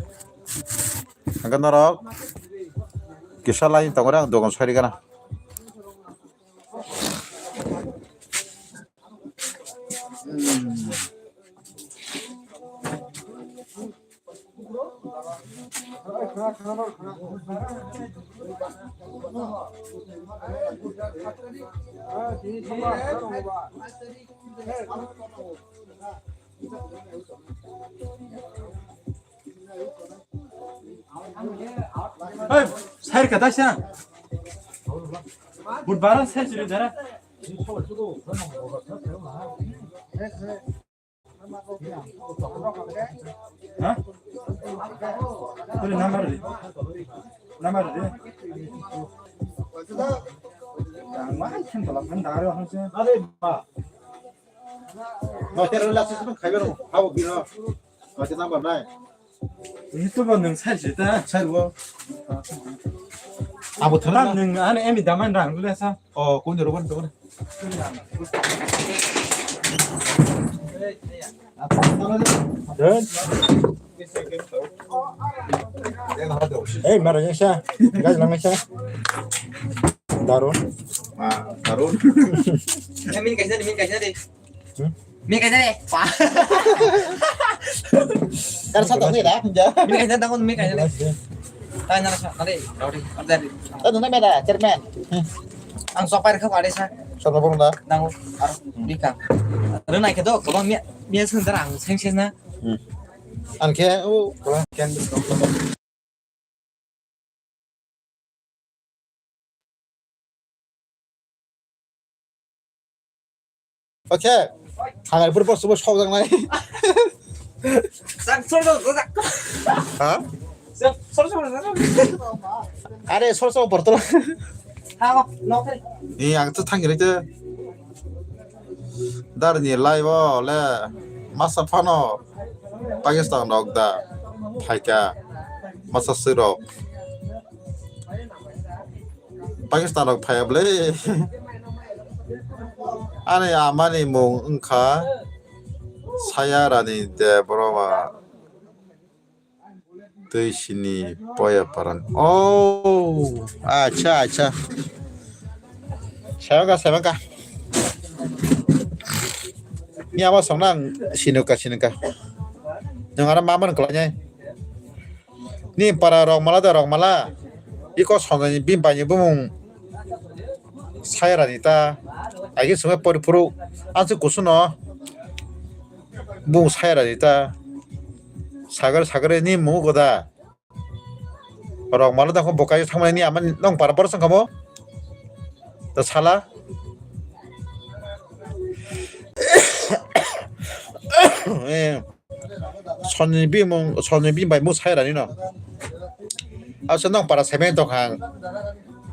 Ang norok kisa lai tong ang dogan sari kana. Hey, sir, kata siya. Budbaran sir, sir, dara. Ha? Tuli number di. Number di. Ang mahal kan tolak kan daro ang siya. No, tero la sisi khaibe no. Habo bino. No, number nai. Ini tu bo nung sai sita. Sai bo. Abo thara. Tam nung ane emi daman rang dulu sa. Oh, kau ni roban tu. Hey, mara yang sa. Guys, lang sa. Darun. Ah, darun. Min kaisa, min kaisa de. Hmm? Min kaisa de. Kar sa tong ni da. Min kaisa tong, min kaisa de. Tanya sa, tadi, tadi. Tadi na mera, chairman. Ang sopai kha kare sa. Sopai bong da. Nang ar bika. Rena ke do, kobang mi, mi sun darang, seng seng na. Hmm. An ke, o, kobang ken. Oke. Hangai pur bos bos sok jang nai. Sak sor sor sor. Ha? Sak sor sor sor. Are sor sor portol. Ha, no, no. Ni ang to thang gele to. Dar ni lai bo le masa phano Pakistan rok da phaika masa sui rok. Pakistan rok phaiya bwle. Ani amani mung wngkha Sayarani Debbarma. Twi sini poya paran. Oh, acha, acha. Sayaka, sayaka. Ni ama song nang sinuka, sinuka. Nang ara mama nang kelanya. Ni para rok mala da rok mala. Iko sonjani bini bai ni bumung Sayarani ta. Agi sungai pori phuru. Ansi kusuno. Bung Sayarani ta. Sagare sagare ni mungo da. Rok mala da ko bokai thangmani ni ama nong para bor sangkamo. Da sala. Eh. Sonni bimung, sonni bim bai mu Sayarani no. Asa nong para semen tong hang.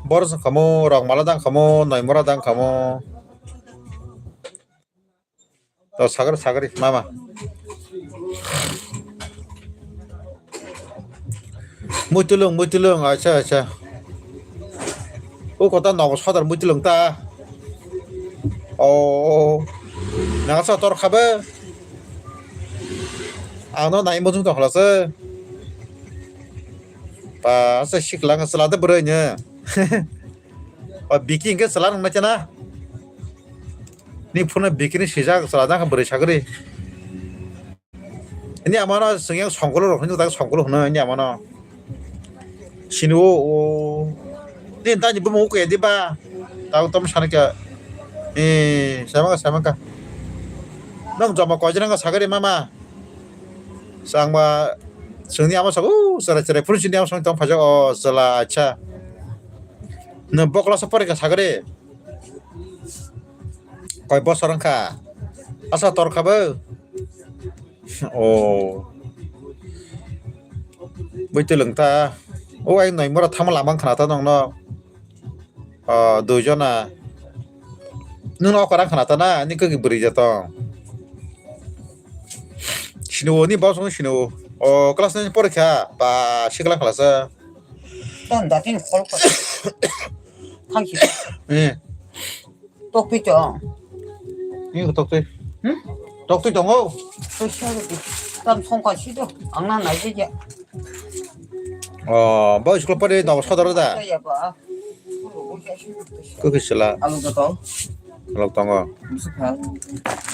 Bor sangkamo, rok mala dang kamo, noi mora dang kamo. To sagri, sagri, mama. Muitulung, muitulung, acha, acha. O kota nogo sodar muitulung ta. O, nang sa tor khabe. Ang no nai mujung tong khlasa. Pa, sa siklang sala de bwrwi nya. O biki hingke sala nang na chana. Ni phone bikini sijak sala jang bwrwi sagri. Ini amano sengyak songkolo rok hinjak songkolo hino ini amano. Sini o o. Ni tani bumung kaya di ba. Tau tom sana kya. Eh, sama ka sama ka. Nong jama koi jana ka sagri mama. Sangba sengni ama sago sara sara phuru sini ama song tong phaja o sala acha. Nong bokla sa pore ka sagri. Koi bosor wngkha? Asa tor kha bo? O. Bui twlwng ta. O ai noi mora thama lama khna ta nongno. O, dui jona. Nung okora khna ta na, ni kaki bwrwi ja tong. Sini o, ni bosong sini o. O, class nine porikha. Ba, sikla khlasa. Ton datin khol ko. Thangsi. Eh. Tokti to. Ni ko tokti. Hmm? Tokti tongo. Pwisa rwdi. Tam songkha si do. Ang na nai je. Oh, bo school pore no sodor da. Ya ba. Ko kisila. Alu to tong. Lok tongo. Bwswk kha?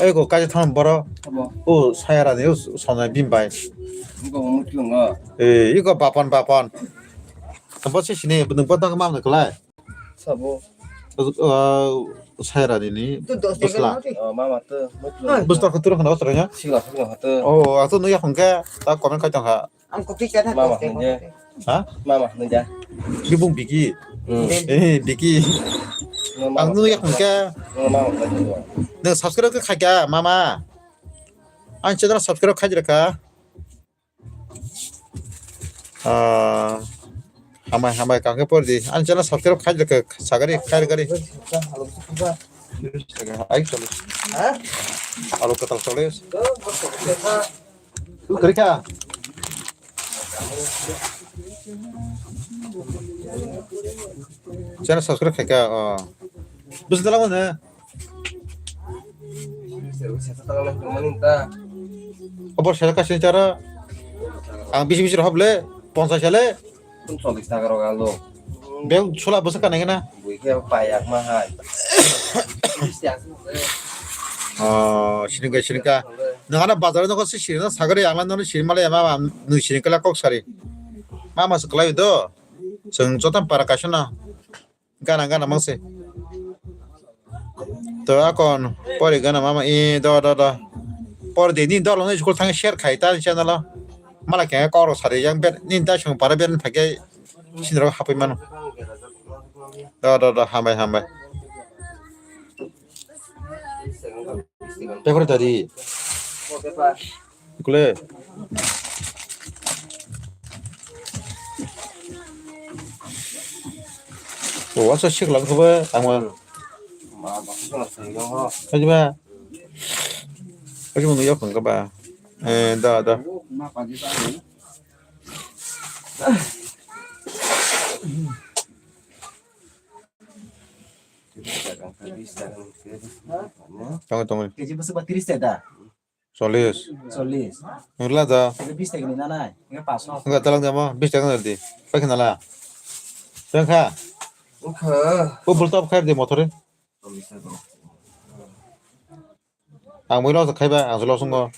Oi, go kaisa thang boro. Abo. O sayara ni, o sonai bini bai. Iko mutlungo. Eh, iko bapan, bapan. Bo se sini, bo nung bo tang mam na klai. Sabo. Uh, sayara ni ni. Tu dos Bwsla. Jaga na, oh, mama tu, mutlung. Bwsla ko turun kana otra ya? Sila, sila, tu. Oh, aku nung ya hongke, ta comment kai tong ha. Ang kopi chana Mama, dos jaga. Nung ya. Ha? Mama, nung ya. Ni bung Biki. Hmm. Eh, Biki. Nung mama. Ang nung ya hongke. Nung mama, nung ya. Nung subscribe ke khai ka, mama. Ang channel subscribe khai jira ka. Ah, hambai, hambai, kangke por di. Ani channel subscribe khai jaka, sagari, khai gari. Ai, cholish. Ha? Alo katal cholish. Tu kari kha? Channel subscribe khai ka, oh. Bus dalam mana? Obor sela kasin chara. Ang bisi bisi rohop le, ponsas sele. Cholish taka rok alo. Bel sula bwsa kanai gana. Bui khe payak ma hai. Oh, siningka, siningka. Nang ana bazar nang si sinina sagari ang lan nang sinimale ma ma nung siningka la kok sari. Ma ma sekolai do. Seng jotan para kasuna. Gana, gana, mangse. To akon, pori gana, mama, i, do, do, do. Pori de, ni dolo, ni school thang share khai, ta, channel o. Mala khe, koro sari, yang ber, ni ta, sung para ber, phake, sinro, hapui mano. Do, do, do, hambai, hambai. Pekor tadi. Kule. O, asa sik lang kaba, tangma. Aji ba. Aji mo yok kaba. Eh, da, da. Tong, tong. Keji bwswk ba tris taka da? Chollish. Chollish. Nungla da. Keji bis taka ni nanai. Nge paso. Nungla talang demo, bis taka nadi. Pakin nala. Tengkha. Ukha. O bulta khai di motor. Ang mui lo khaiba, ang lo sungo.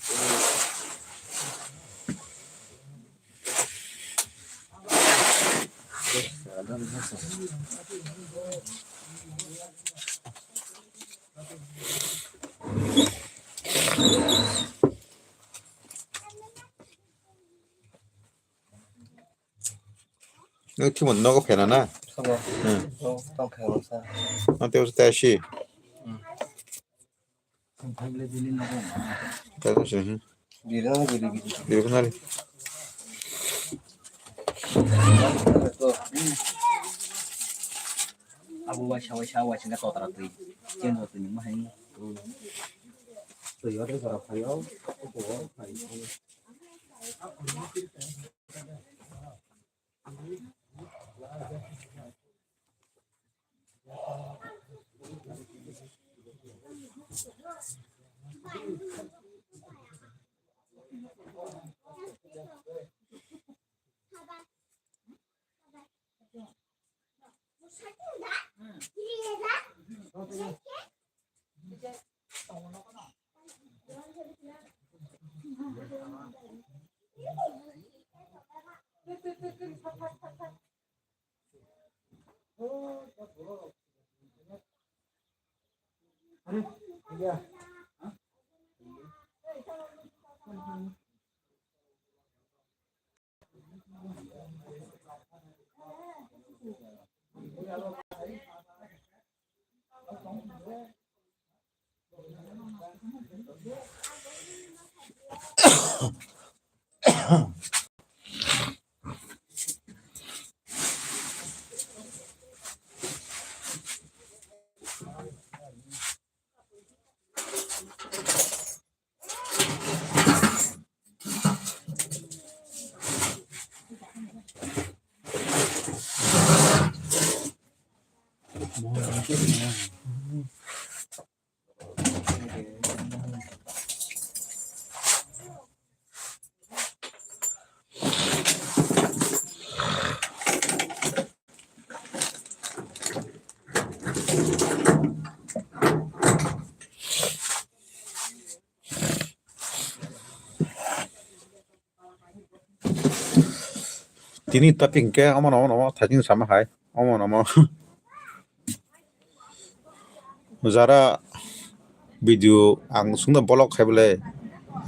Nung thimon nogo phena na? Sabo. Hmm. Nung tong phena sa. Nung tei usa tei si. Hmm. Tei usa, hmm. Biri na, biri, biri. Biri na ri. Abo waisa, waisa, waisa na totra twi. Chen ho twi ni mahai. Twi yo de jora phayo. Ko phayo. Tini topic hwnkhe omo no, omo no, omo thajin sama hai. Omo no, omo. Jara video ang sungno vlog khai bole,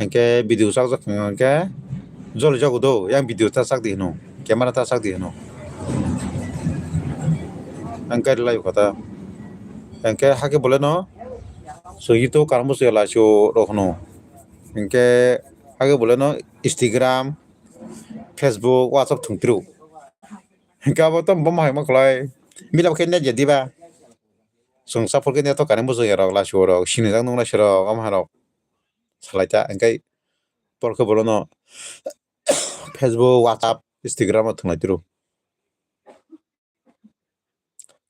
hwnkhe video chak jak hwnkhe joli jago do, yang video ta chak di hwno, camera ta chak di hwno. Ang kari lai kota. Hwnkhe hake bole no, so YouTube karam bo se lai so rok hwno. Hwnkhe hake bole no Instagram, Facebook, WhatsApp thung piru. Hwnkhe abo to bo hai ma khlai. Mila khe net ya diba. Chwng chapur khe net to kani bujui rok, lachio rok, sinijak nung lachio rok, ama rok. Salai ta, hwnkhe por khe bolo no Facebook, WhatsApp, Instagram o thwnglai tiro.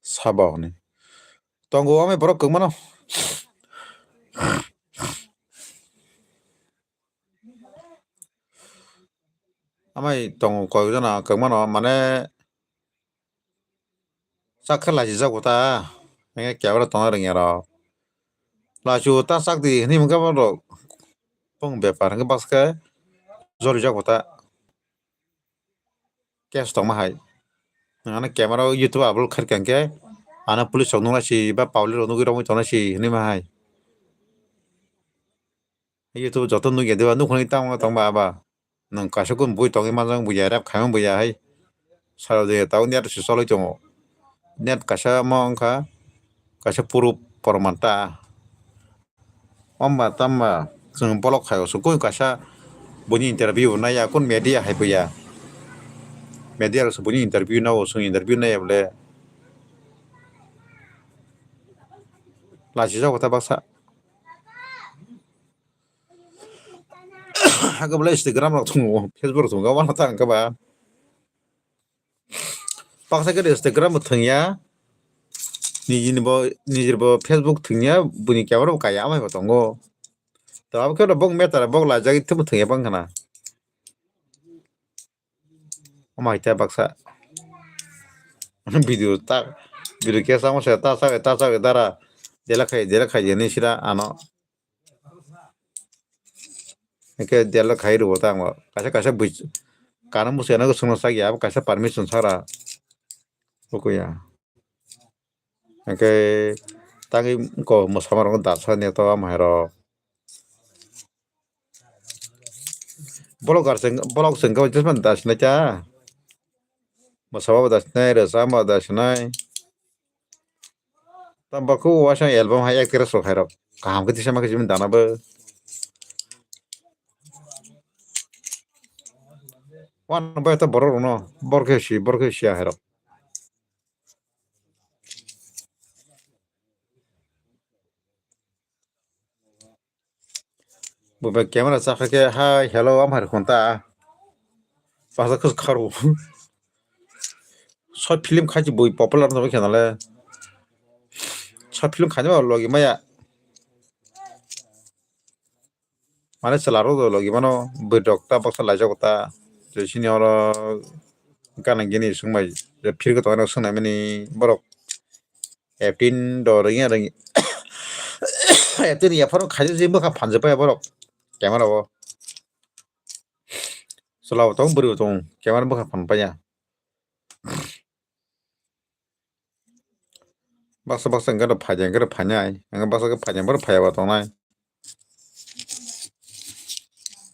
Sabo hwnwi. Tongo amai borok kwbangmano. Amai tongo koi jona kwbangmano, mane chak khe lachijak bo ta, hwnkhe kebra tongna rwngya rok. Lachiu ta chak di hwnwi hwnkhe borok bong bepar hwnkhe baksa khe jolijak bo ta. Case tongma hai. Nwng ano camera o YouTube upload khairkha hwnkhe ano police rok nuknai si ba public rok nugwi romwi tongnai si hwnwi ma hai. YouTube joto nukya diba, nukhungni tamo tongba aba. Nwng kaisa kung bui tongwi manjak buya, rap khaima buya hai. Salo de tao net se choloi tongo. Net kaisa mo wngkha, kaisa puru porman ta. Omba tamba chwng bolok khai o, chwng koi kaisa buini interview naiya, kun media hai buya. Media rok se buini interview nao, chwng interview naiya bole. Lachijago ta baksa. Hake bole Instagram rok tongo, Facebook rok tongo, wano ta hwnkhe ba. Baksa khe Instagram bo thwngya, nijini bo, nijini bo Facebook thwngya, buini camera bo kaya, amai bo tongo. To abo khe bok meta bok lajagwi thwngya bang khna. Omo hai ta baksa. Video ta, video khe samo se ta sa, ta sa dara. Dela khai, dela khai jeni sira ano. Hingke dela khai rwo ta ang. Kaisa, kaisa bui, kana musi ano sungno sakya, abo kaisa permission sara. Bukuya. Hingke tangwi ko mwsama rok dasa neto amai rok. Vlogger se, vlog se wngkha, jesmani dasinai ta. Mwsaba bo dasinai, rwchapma bo dasinai. Tamo khe uaisa album hai actress rok hai rok. Kaham khe tisa ma khe simi dana bo. Wan bai ta borok rok no, bor khe si, bor khe si hai rok. Bo bai camera chakha khe, "Hi, hello," amhai rwkha ta. Pasa khwj kharu. Short film khai se bui popular wngwi khe nale. Short film khainai ba logi maya. Mane chwla rok do logi mano, bui rok ta baksa laijak ta. Je sini oro gana gini swngbai, je phirkhe tongo swngnaimani borok. F tin do rwngya rwngya. F tin ya phano khaijak je bwkha phanjak pai borok. Camera o. Chwla bo tongo, bwrwi bo tongo. Camera bwkha phan paiya. Baksa baksa hwnkhe rw phaidi hwnkhe rw phainai. Hwnkhe baksa khe phaidi hwnkhe rw phaiya bo tongnai.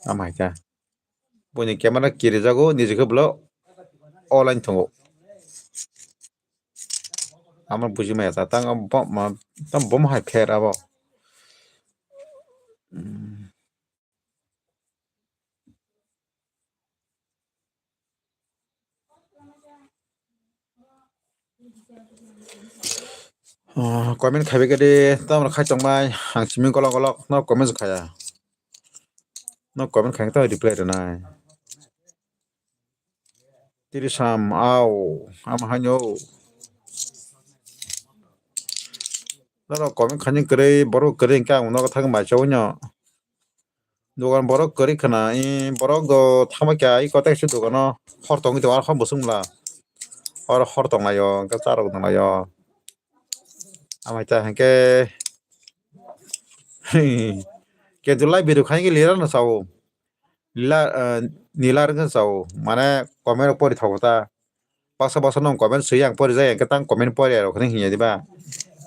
Ama hai khe. Buini camera kirijago, niji khe bwlw online tongo. Amo buji maya ta, tang bo ma, tang bo ma hai pher abo. Hmm. Ah, comment khaibai khe de, tamoni khai tongbai, ang simi golok golok, no comment khaya. No comment khai tamo reply rwnai. Tirisam, au, ama haino. Norok comment khaini kwrwi, borok kwrwi hwnkhe ang nogo thangwi mai chaui no. Dogan borok kwrwi khna, i borok do thangbai kha, i kotek se dogano hor tongwi tongo, arokhe bwswk mla. Oro hor tonglaio, hwnkhe charwk tonglaio. Amai ta hwnkhe, ketu live video khaini lera no sao. Nila, eh, nila rwngkhe chao, mane comment rok pori thogo ta. Baksa baksa nong comment swi ang pori jai, hwnkhe tang comment pori rok hinwi hinya diba?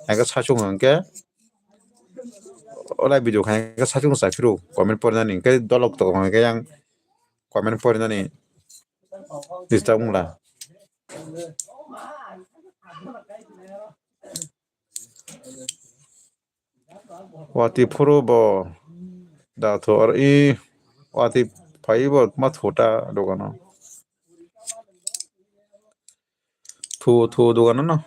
Hwnkhe sachung hwnkhe olai video khai hwnkhe sachung sa phiro comment pori nani, hwnkhe dolok tok hwnkhe yang comment pori nani disturb wngla. Watwi phuru bo da tho aro i watwi phai bo ma tho ta dogano. Thu thu dogano no.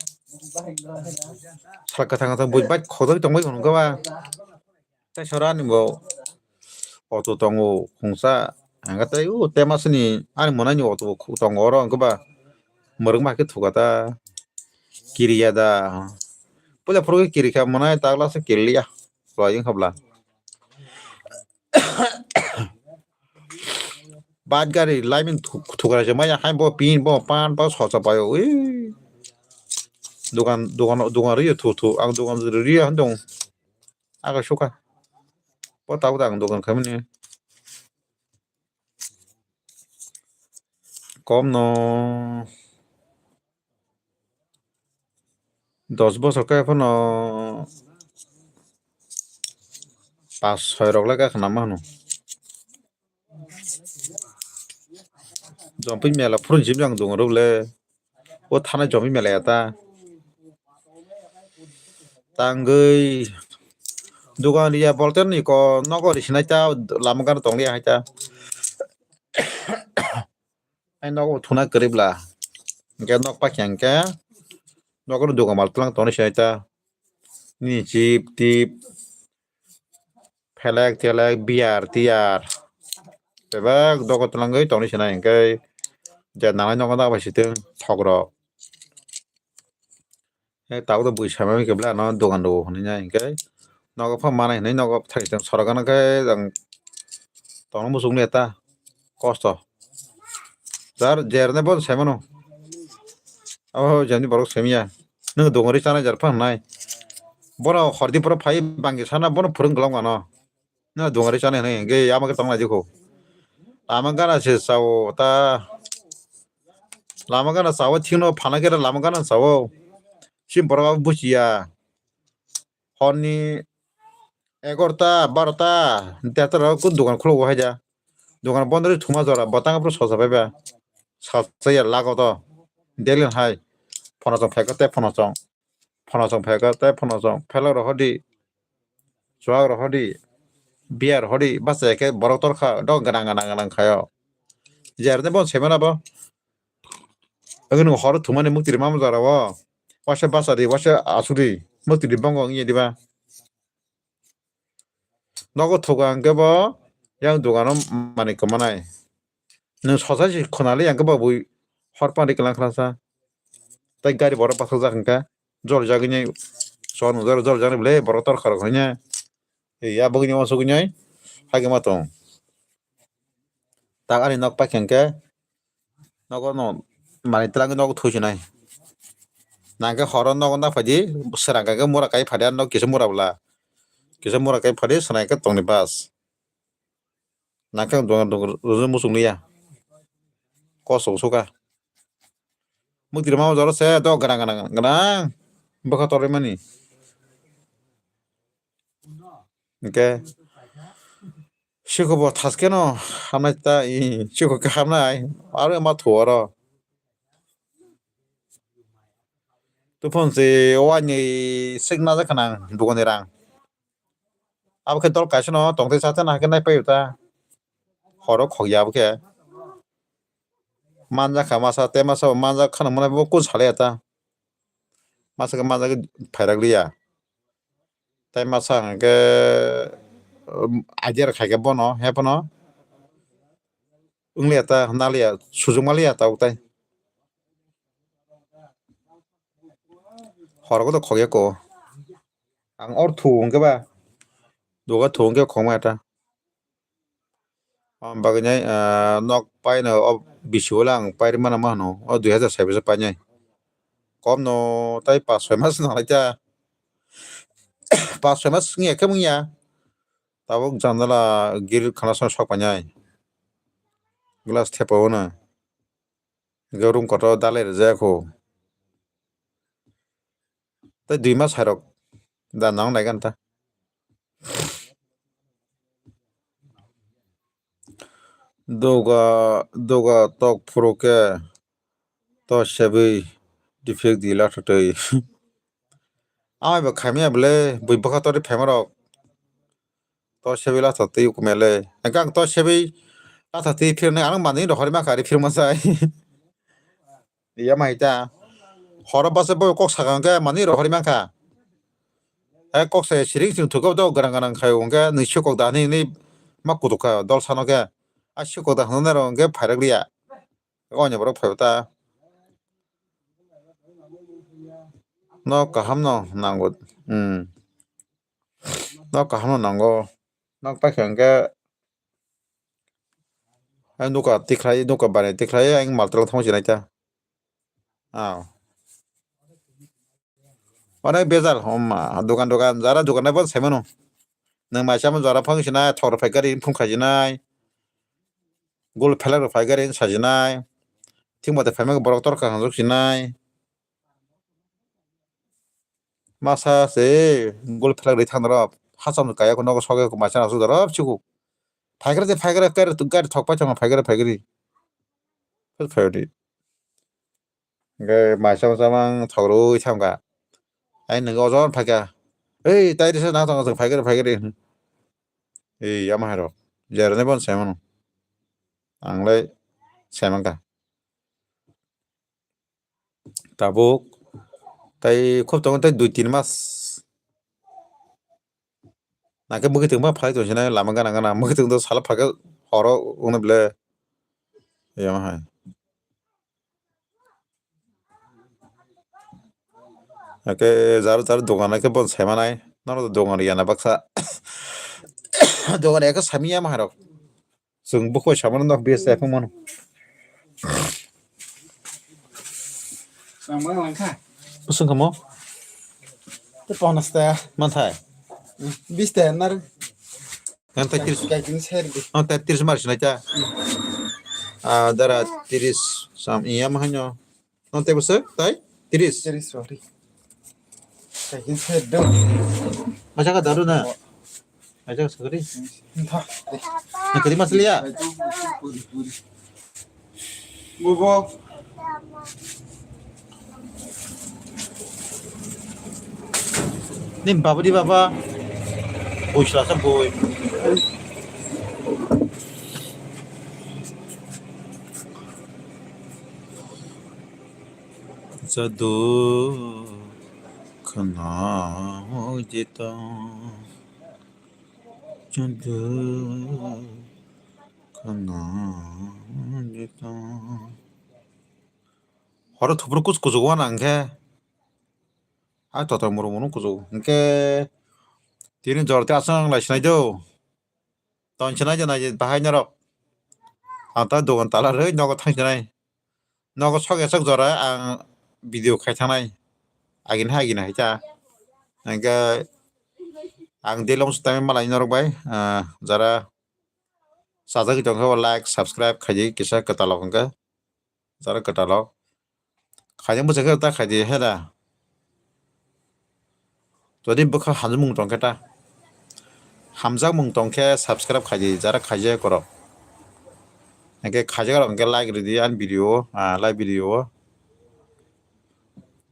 Sal kwthang kwthang bui bai khodo tongbai kono gaba. Tai sora ni bo auto tongo khungsa. Ang tai u tema sini ani monai ni auto tongo oro gaba. Mwrwk ma khe thuka ta. Kiriya da. Puila phuru khe kirikha monai tagla se kirliya. Loi wng khabla. Bat gari laiming thukra se maya hai bo pin bo pan bo sosa payo ui. Dukan dukan dukan riyo thu thu ang dukan riyo han dong. Aga suka. Bo tabuk ang dukan khamini. Kom no dos bosor khe phano pas soi rok le gakha nama hwno. Jompui mela phuru jim jang dong rw le. O thana jompui mela ya ta. Tangwi dugan riya bolter ni ko nogo ri sinai ta lama gana tong liya hai ta. Ai nogo thuna kwrwi bla. Hwnkhe nok pakya hwnkhe nogo dugan mal twlang tong sinai ta. Ni chip tip. Phelek telek biyar tiyar. Bebak dogo twlangwi tongni sinai hwnkhe je nanai nogo da bai sitwng thok rok. He tabuk bui sama khe bla no dogan rw hwnwi nai hwnkhe nogo pha manai hwnwi nogo thai tong sorok gana khe ang tongno muchung liya ta kosto. Jar jer ne bon sai mano. Abo jani borok semiya. Nwng dongori chanai jar phang nai. Bono hordi poro phai bangki sana bono phwrwng glong ano. Nwng dongori chanai hwnwi hwnkhe ama khe tong lai jikho. Lama gana se chao ta. Lama gana chao thikno phana khe lama gana chao. Sim borok abo buchiya. Horni egarota, barota, derta rok kun dogan khulo bo hai da. Dogan bondo ri thuma jora, botang phuru sosa pai ba. Sosa ya lago to. Delin hai. Phono chong phai ko te phono chong. Phono chong phai ko te phono chong. Phelok rok hodi. Chuak rok hodi. Beer hodi. Basa ya khe borok tor kha. Dok ganang ganang ganang khayo. Jer ne bon semana bo. Ang nung hor thumani mukti ri mama jora o. Wasa basa di, wasa asuk di. Mukti di bongo ngi di ba. Nogo thuga hwnkhe bo yang dogano manwi kwmanai. Nwng sosa se khwnali hwnkhe bo bui hor pari kwlang khwlangsa. Tai gari borok bathajak hwnkha. Jor jagwi nai. Son jor jor jagwi ble borok tor kharok hwnya. Ya bugini o sugwi nai. Hagwi ma tong. Tak ani nok pai khe hwnkhe. Nogo no manwi twlangwi nogo thoi sinai. Nangkhe horo nogo na phaidi, srang khe mura kai phaidi, ano kisa mura bwla. Kisa mura kai phaidi, srang khe tongni bas. Nangkhe ang dugan rwjak muchung liya. Kosong suka. Mukti rwma jora se do gwnang gwnang gwnang. Bwkha torwi mani. Hwnkhe. Siko bo thaskeno hamnai ta, i, siko khe hamnai, aro ma thu oro. Tuphon se wani sikna ja khanang dugani rang. Abo khe dol kaisa no tongthai sa chana khe nai paio ta. Horo khokya abo khe. Manja kha masa, te masa bo manja khana mwnai bo kun sale ta. Masa khe manja khe phairak liya. Tai masa hwnkhe, um, idea rok khaikhe bono, hepano wngliya ta, naliya, sujukma liya tabuk tai. Horogo to khokya ko. Ang or thu hwnkhe ba, duga thu hwnkhe khokma ta. O bagwi nai, ah, nok paino o bisi ulo ang pairwmano ma hwno, o dui hazar sai bwswk painai. Komno tai pas soi mas nanglaikha. Pas soi mas wngya khe wngya. Tabuk jandala grill khana sok painai. Glass thepa o na. Hwnkhe room kotor dalai rwjak kho. Tei dui mas hai rok da nang nai ganta. Doga, doga tok phuru khe to sebwi defect di latha twi. Amai bo khaimya bwle bui bwkha tori phaima rok. To sebwi latha twi kumya le. Hwnkhe ang to sebwi latha twi phirnai ang manwi rohorwi mankha ari phirma sai. Iya ma hita. Horo basa bo kok sakang khe manwi rohorwi mankha. Hai kok sai siring sing thugo do gwnang gwnang khai hwnkhe nwi sukok da hinwi ma kutuk kha dol sano khe. A sukok da hwnwi rok hwnkhe phairak liya. Onya borok phaibo ta. No kaham no nango. Hmm. No kaham no nango. No paikha hwnkhe Ang nuka tikhlai, nuka bari tikhlai, ang maltwlang thangma sinai ta. Ah. Onek bejal, homma, dukan, dukan, jara dukan nai bo sai mano. Nwng mai sama jara phang sinai, thok rok phai gari phung khai sinai. Gul phelak rok phai gari sa sinai. Thik mate phai borok tor kaham rok sinai. Masa se gol phlak ri thang rw. Hacham kaya ko nogo soge ko masa nasu dorop chiku. Phaigra de phaigra kar tu gari thok pai thang phaigra phaigri. Phaigra. Ge masa masa mang thok rw thang ga. Ai nang ojon phaika. Ei tai risa na thang phaigra phaigri. Ei ama haro. Jero ne bon semano. Ang lai semang ka. Tabuk tai khub tongo tei dui tin mas. Nangkhe mwkhwtwng ma phalai tongsinai lama gana gana. Mwkhwtwng do salo phakhe horo wngno ble. Yama hai. Hake jar jar dogan khe bon saimanai. Nono dogan riyana baksa. Dogan ekhe sami yama hai rok. Chwng bukhuk bai samano nok B S F wng mano. Chwng ma langkha. Bwswng kamo? Te ponnas ta. Manthai? Bis ta nar. Yang tai tris. Kai kini ser di. Oh, tai tris mar sinai ta. Ah, dara tris sam iya mahanyo. Non tei bwswk tai? Tris. Tris, sorry. Kaisa se do. Macha ka daru na. Macha ka sakri. Ntha. Na kari masliya. Bobo. Ni baba di baba. Boi sila sa boi. Jadu khna jita, jadu khna jita. Horo thupuru kus kuchuk wana hwnkhe, hai totok muru muru kuchuk hwnkhe, tini jor tei aswk lai sinai do. Ton sinai de nai bahai norok. Ang ta dogan tala rwi nogo thang sinai. Nogo sok esok jora ang video khai thangnai. Agini hai agini hai ta. Hingke ang daily ongsu tangwi malai norok bai, ah, jara sajagwi tongkhe bo like, subscribe khaidi kisa kwtalok hingke. Jara kwtalok. Khaidi bwsakhe ta khaidi heda. Jodi bwkha hamjakmung tongkhe ta. Hamjakmung tongkhe subscribe khaidi jara khaijak korok. Hingke khaijak rok hingke like ridi ani video o, ah, like video o.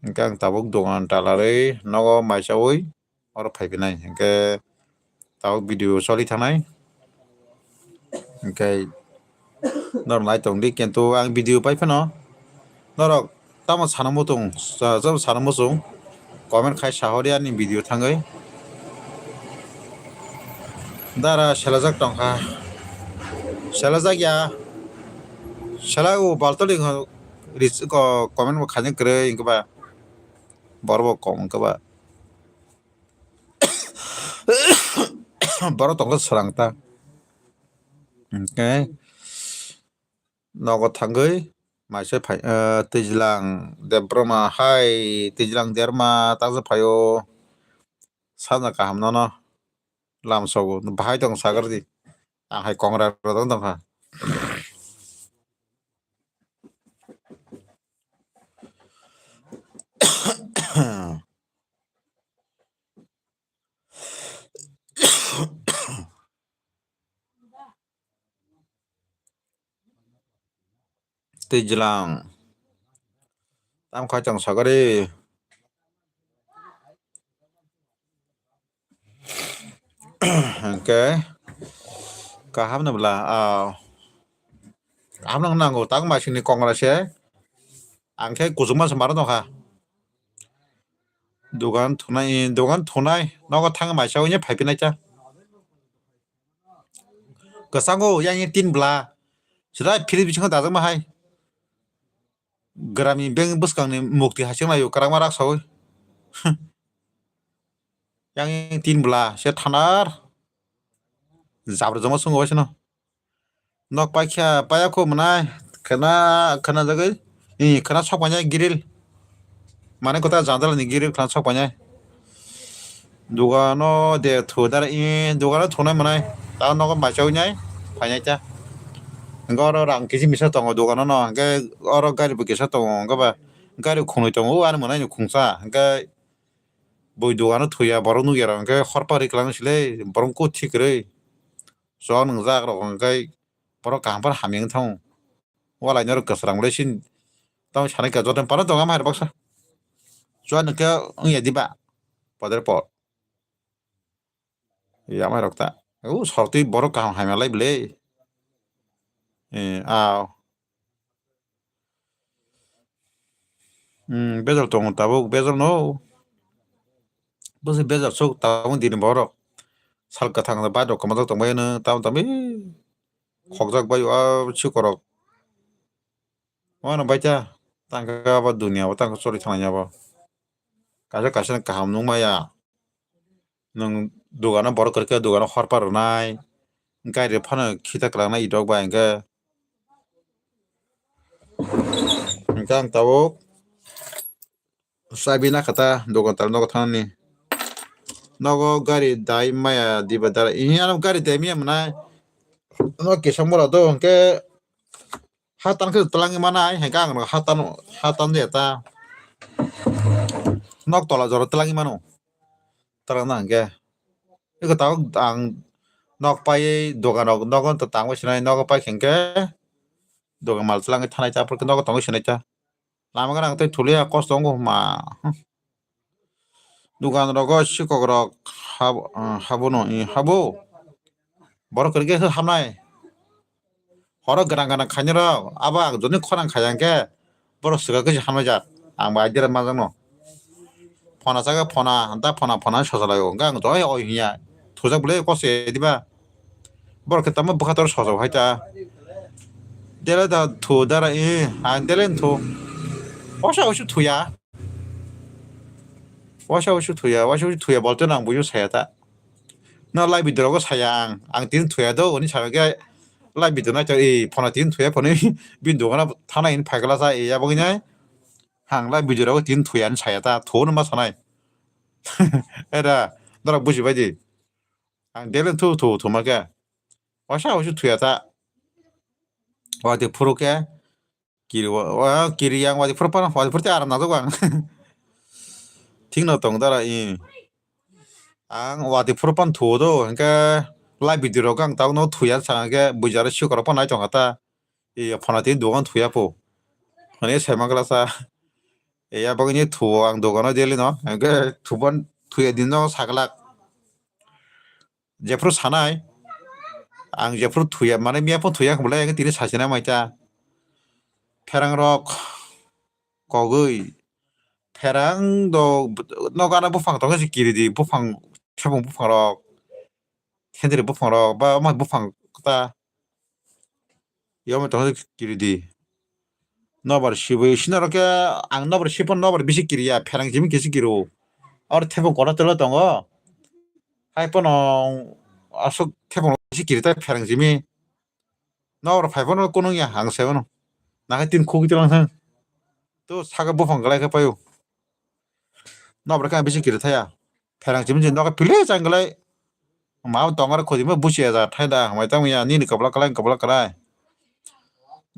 Hingke ang tabuk dogan talarwi nogo maisawi. Oro phai phinai hingke tabuk video choli thanai. Hingke norok nai tongdi, kintu ang video pai phano norok tamo sana muchung, sa-, sa-, sana muchung comment khai sahori ani video thangwi. Dara selajak tongkha, selajak ya, selago baltoli wngkha, ris-, ko-, comment bo khaina kwrwi wngkha ba, borok bo kok wngkha ba. Borok tongkha swrang ta. Hingke nogo thangwi maisa phai, eh, Twijlang Debbarma hai, Twijlang Derma taksa phaio. Sana kaham nono lamsogo bahai tong sagardi. Ang hai kongra rodong tongkha. Twijlang. Tam khai chong sagari. Hwnkhe kaham no bwla, ah, kaham no nango, tak masini kongra se. Ang khe kuchukma se maro tongkha. Dogan thunai, dogan thunai, nogo thang maisa uni phai phinai cha. Kwchango yang tin bwla. Sida phiri bisingo dajak ma hai. Grameen Bank bwskangni mukti hasing laio kwrangma rak saui. Yang tin bwla se thanar. Jabra joma sungo waisano. Nok paikha paya kho mwnai khna khna jagwi. Ni khna sok painai grill. Mane kota jandal ni grill khna sok painai. Dogano de thu dara i dogano thunai mwnai. Ta nogo maisa wnai phainai ta. Hwnkhe oro rang kisi misa tongo dogano no. Hwnkhe oro gari bo kisa tongo. Hwnkhe ba gari khunui tongo. O ani mwnai ni khungsa. Hwnkhe bui dogano thuya borok nukya rok. Hwnkhe horpa ri kwlangwi sile borok kuk thik kwrwi. Chwng nwngjak rok hwnkhe borok kaham phano hamya wng thango. Walai norok kwswrang le sin tamo sanai kha joto phano tongo ama hai baksa. Chuan hwnkhe wngya diba? Poder por. Yamai rok ta. U sortwi borok kaham hamya lai bwle. Eh, aw. Hmm, bejal tongo tabuk, bejal no. Bwswk bejal sok tabuk dini borok. Sal kwthang bai rok kwmajak tongbai no, tamo tamo khokjak bai o sikorok. Wano baita tangka abo dunia bo tangka choli thangya bo. Kaisa kaisa kaham nung maya. Nwng dogano borok kwrwkhe dogano horpa rwnai. Gari rok phano khita kwlangnai idok bai hwnkhe. Hwnkhe ang tabuk chabi nakha ta dogan tal nogo thangnani. Nogo gari dai maya diba dara. Ini ano gari dai maya mwnai. No kisa mura do hwnkhe. Hatan khe twlangwi manai, hai khe ang hatan, hatan de ta. Nok tola jora twlangwi mano. Twlang na hwnkhe. Eko tabuk ang nok paiwi dogan rok, nogo tangwi sinai, nogo pai khe hwnkhe dogan mal twlangwi thanai ta, apor khe nogo tongwi sinai ta. Lama gana ang tei thulia kosto wngo ma. Dogan rogo sikok rok hab-, ah, habuno, eh, habo. Borok kwrwkhe hamnai. Horo gwnang gwnang khainai rok, abo ang joni khorang khaiya hwnkhe borok swkang khe hamnai jak. Ang bo idea rok manjakno. Phona chakhe phona, da phona phona sochalaio. Hwnkhe ang joi oi hinya. Thujak bwle kose diba. Borok khe tamo bwkha tor sojak hai ta. Dele da thu dara e, ang dele thu. Osa osu thuya. Waisa waisa thuya, waisa waisa thuya bolte no ang buino saya ta. No live video rogo saya ang, ang tini thuya do, hwnwi sa khe live video naitha, e, phone tini thuya phone bini dogano thana hini phaikla sa, e, abo hwnwi ang live video rogo tini thuya hwnwi saya ta, thuno ma sanai. Era, norok bujibai di. Ang dele thu thu thuma khe. Waisa waisa thuya ta. Wati phuru khe. Kiri wa, wa, kiri yang wadi phuru phano, wadi phuru tei aram nangjago ang. Thik no tong dara i. Ang wadi phuru phano thuo do, hwnkhe live video rok ang tabuk no thuya sa hwnkhe bujar sikoro phano nai tongkha ta. I phano tini dogan thuya pho. Hwnwi sai mangla sa. E ya bagwi ni thuo ang dogano daily no. Hwnkhe thuban thuya din no saglak. Jephru sanai, ang jephru thuya, mane miya phano thuya wngkha bwle, tini sachina mai ta. Pherang rok kogwi, pherang do, nogo ano buphang tongkhe se kiri di, buphang, thebung buphang rok, thendri buphang rok, ba omo buphang ta. Yomo tong kiri di. Nobar sibui sina rok khe ang nobar sipon nobar bisi kiriya pherang jimi kisi kiro. Or thebong kota telo tongo. Hai pono asok thebong bisi kiri ta pherang jimi. Nobar phai pono kunung ya ang sai mano. Nakhe tin khugwi telo thang. To saka buphang galai khe paio. Nobar khe ang bisi kiri thaya. Pherang simi je nogo pile changlai. Ma tongor khodi ma buchi aja thai da hamai tang ya nini kabla kalai kabla kalai.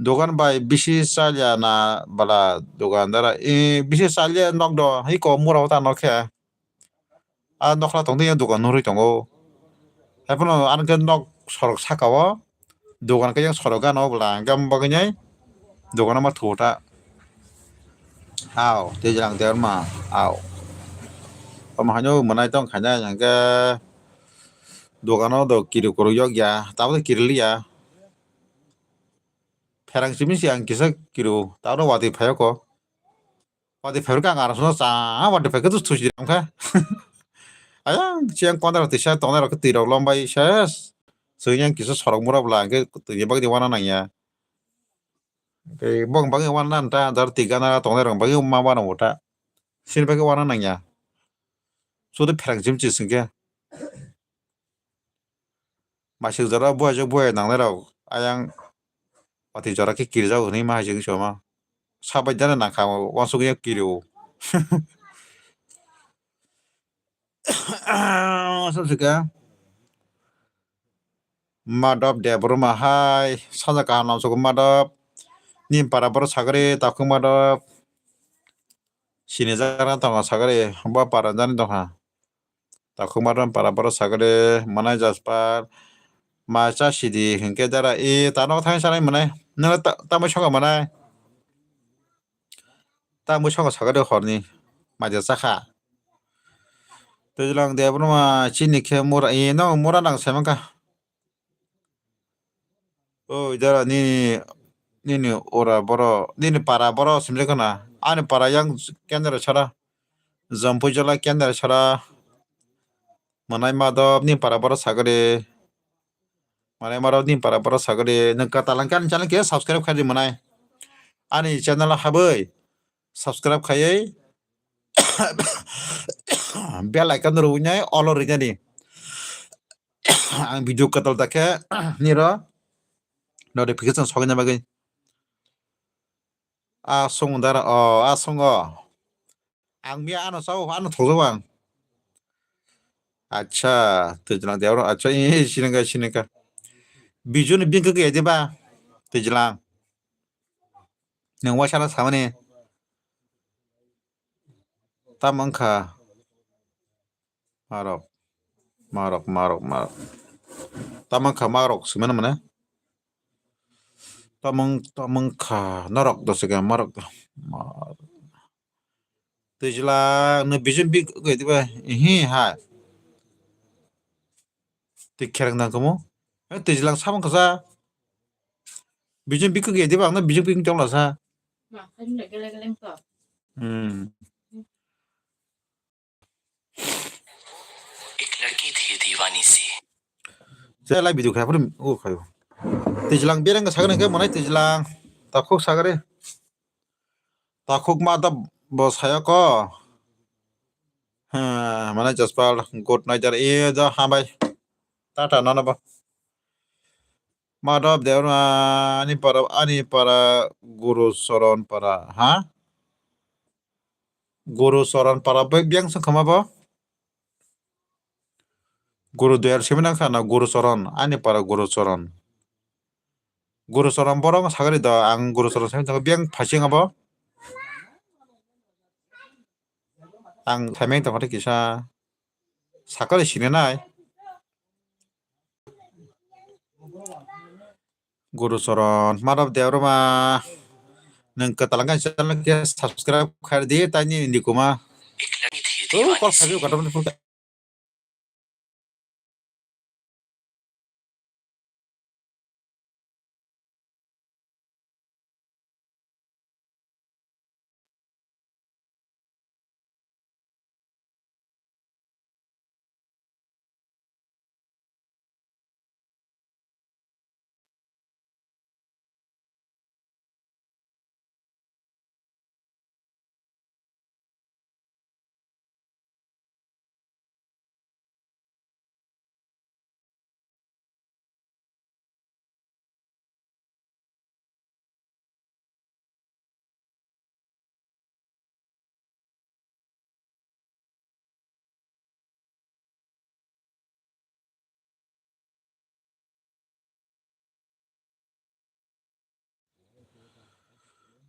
Dogan bai bisi salya na bala dogan dara e bisi salya nok do hi ko mura ta nok khe. A nokla tong ya dogan nurui tongo. Hai pono ang khe nok sorok saka o dogan khe yang sorok gana o bwla gam bagwi nai. Dogano ma thuo ta. Au, tei jang der ma. Au. Omo haino mwnai tong khaina hingke dogano do kiri kuru yok ya. Tabo kiri liya. Pherang simi si ang kisa kiri. Tabo watwi phayoko. Watwi phai khe ang arasano cha, watwi phai khe to thusi ram kha. Ayang chiyang konda rok tisa tongnai rok twi rok lom bai ses. Chwng yang kisa sorok mura bwla hwnkhe twi ni bagwi wana nang ya. Tei bong bagwi wana nang ta, dar twi gana tongnai rok bagwi ma wana bo ta. Sini bagwi wana nang ya. Sudu pherang chim chis hwnkhe. Masuk jora buaijak buai nangnai rok ayang watwi jora khe kirijak hwnwi ma hai se wngwi soma. Sabai jana nangkha uansukya kirio. Aswk se khe Madop Debbarma hai saja kaham lamsok Madop. Ni para borok sagari takhuk Madop. Sini jagana tongo sagari bo para jani tongkha. Takhuk Madop para borok sagari mwnai Jaspar. Ma cha sidi hinkhe dara e tano thang sanai mwnai. Nang ta-, tamo sokha mwnai. Tamo sokha sagari horni. Maja chakha. Twijlang Debbarma chini khe mura e no mura nang semangkha. O idara nini, nini ora boro, nini para boro simle khana. Ani para yang kendra sara. Jampui jala kendra sara. Mwnai Madop ni para boro sagade. Mwnai Madop ni para boro sagade. Nang ka talang kan channel ke subscribe khai di mwnai. Ani channel haboi subscribe khaiwi bell icon rwinai olo rinani. Ang video kwtal ta khe niro notification sokna bagwi. A song dara o, a song o. Ang miya ano sao, ano thokjak ang. Acha, twijlang de oro, acha, e, sinangka, sinangka. Bijuni bingka kaya diba? Twijlang. Nang waisa na samani. Tamo wngkha. Marok, marok, marok, marok. Tamo wngkha marok, simano mane. Tamo wng-, tamo wngkha norok dosika, marok, marok. Twijlang, no bijin bik, diba? Ihi, hai. Twi khereng nang kamo. Eh, twijlang samung kasa. Bijin bikuk ya diba, ang bijin bikuk tong lasa. Hmm. एक लड़की थी दीवानी सी। Chelai video khai phurim, o khayo. Twijlang bereng sagani khe mwnai twijlang. Takhuk sagari. Takhuk ma da bo saya ko. Ha, mane Jaspal, good night, jar, e, ja, ha, bai. Tata, nana, ba. Madhab Debbarma, ani para, ani para, Guru Soron para, ha? Guru Soron para, bai, biang song khama bo? Guru Doyal simi nang khana, Guru Soron, ani para, Guru Soron. Guru Soron borok sagari do, ang Guru Soron simi tongkha, biang phasing abo. Ang thaimeng tongkha kisa. Sakali sinanai. Guru Soron, Madhab Debbarma. Nang kwtal khe channel khe subscribe khai di, tani nikuma. Oh, kol sabi kata mana pun.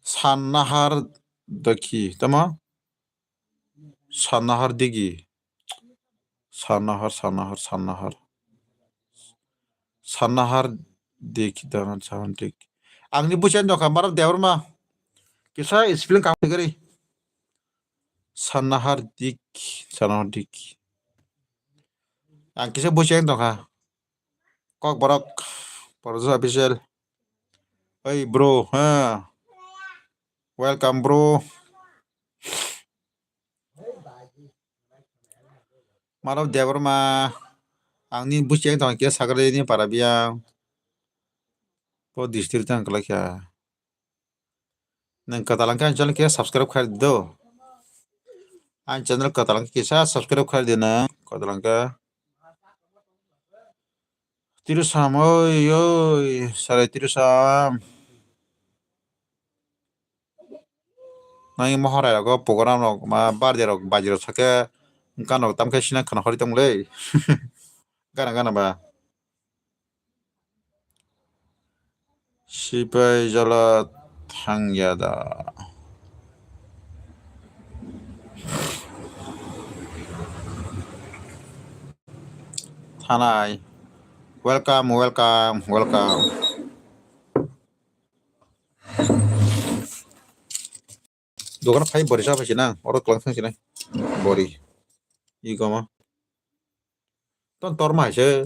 San nahar dakhi, tamo? San nahar digi. San nahar, san nahar, san nahar. San nahar digi, dan san digi. Ang ni buchai tongkha, Marav Debbarma. Kisa spelling kaham kwrwi. Sanahar Dik, Sanahar Dik. Ang kisa buchai tongkha. Kokborok, Producer Official. Hey bro, ha. Welcome bro. Marav Debbarma, ang ni buchai tongkha kisa sakra ni para biyang. Po district tang kwlai kha. Nang kwtal hwnkhe ani channel khe subscribe khai di do. Ani channel kwtal hwnkhe kisa subscribe khai di nang kwtal hwnkhe. Tiru sam oi oi sarai tiru sam. Nang mohor ai rogo program rok ma birthday rok baji rok sakhe gana rok tamkhe sina khana hori tong le. Gana gana ba. Sipai jala thangya da. Thanai. Welcome, welcome, welcome. Dogan phai bori sa phai sinang, oro twlang thang sinai. Bori. I goma. Ton tor mai se.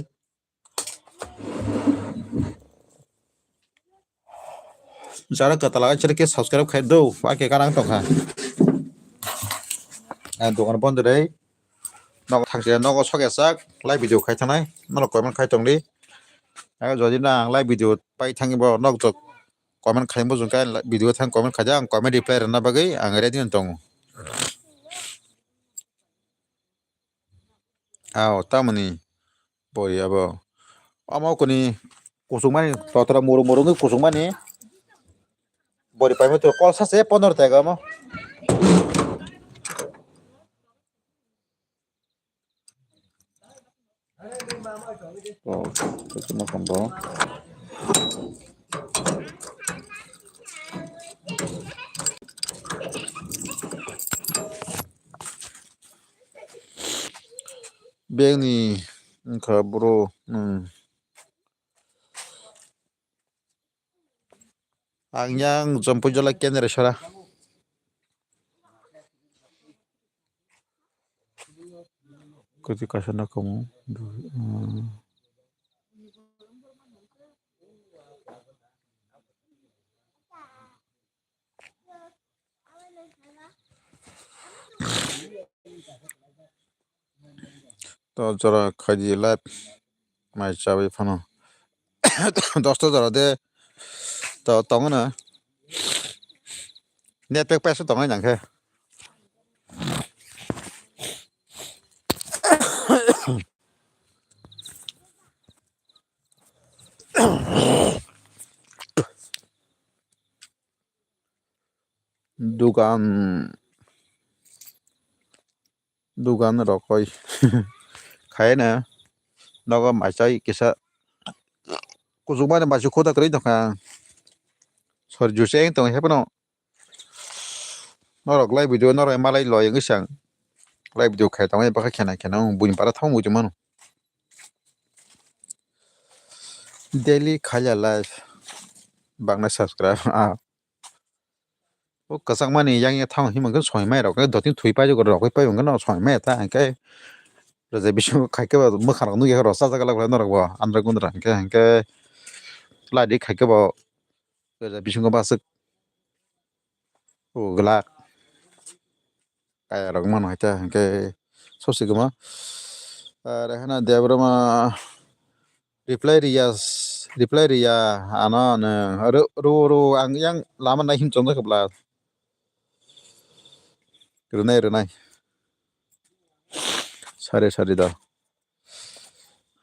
Jara kwtal ang channel khe subscribe khai do, ba khe kanang tongkha. Ang dogan bondo dei. Nogo thangse nogo sok ya sak live video khai thanai. Norok comment khai tong di. Ang jodi na ang live video pai thangwi bo nok jok comment khai bujung khe video thang comment khai ang comment reply rwna bagwi ang ready wng tongo. Ao tamoni bori abo. Omo kuni kuchukmani totra muru muru wngwi kuchukmani. Bori paimani to kol sase pondro tega omo. Oh, kuchukma kondo. Bengni wngkha bro, hmm. Ang yang Jampui jala Kendreshwara. Kwtwi kaisa nakamu. Hmm. To jora khaidi live mai chawi phano. Dosta jora de to tongo na. Net pack paisa tongo nang khe. Dukan, dukan rokoi khaina nogo maichai kisa kuchukmani maichai khuda kwrwi tongkha. Sori juice wng tong hepno norok live video norok malai loi wngwi sang live video khai tongmani bwkha khena khena buini bara thang muchung mano. Daily khaila live bangna subscribe ah. O kwchangmani yang ya thang himang khe soi mai rok dotini thui pai rok pai wngkhe no soi mai ta hwnkhe rwjak bisingo khai khe bo mwkhang rok nukya khe rw chajak glak norok bo andra gundra hwnkhe hwnkhe laidi khai khe bo rwjak bisingo bo aswk o glak. Kaya rok mano hai ta hwnkhe sosi kwma. Rehana Debbarma reply riya, reply riya ano nwng ru ru ang yang lama nai him chonjak bla. Rwnai rwnai. Sari sari da.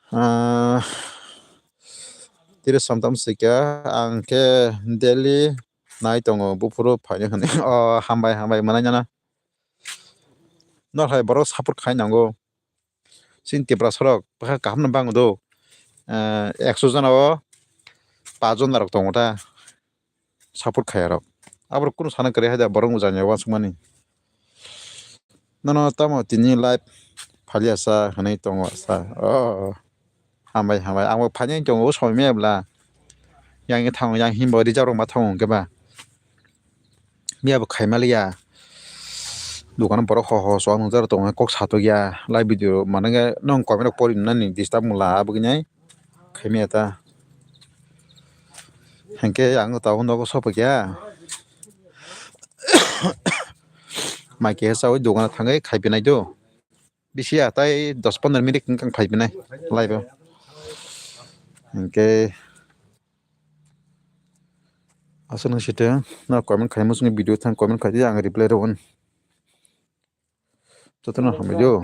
Ah, tiri samtam sikya ang khe daily nai tongo buphuru phaini hwnwi. Oh, hambai hambai manai nana. Nor hai borok support khai nango. Chini Tiprasa rok bwkha kaham no bango do. Eh, ekso jona o paanch jona rok tongo ta. Support khaiya rok. Aborok kunu sana kwrwi hai da borok wngya uansukmani. Nono tamo tini live phalia sa hwnwi tongo sa. Oh, hambai hambai. Ang bo phainai tongo o somoi maya bwla. Yang thango, yang himba reserve rok ma thango hwnkhe ba. Miya bo khaima liya. Dukano borok ho ho so ang nukjak tongo kok satok ya. Live video mane khe nong comment rok pori nani disturb mula aboni khaimya ta. Hwnkhe ang tabuk nogo sopikya. Mai keha chawi dukano thangwi khaipinai do. Bisi ya tai dos pondro minute wngkha ang phaipinai live o. Hwnkhe aswk nang site no comment khai muchungwi video thang comment khai di ang reply rw. Jotono hambai do.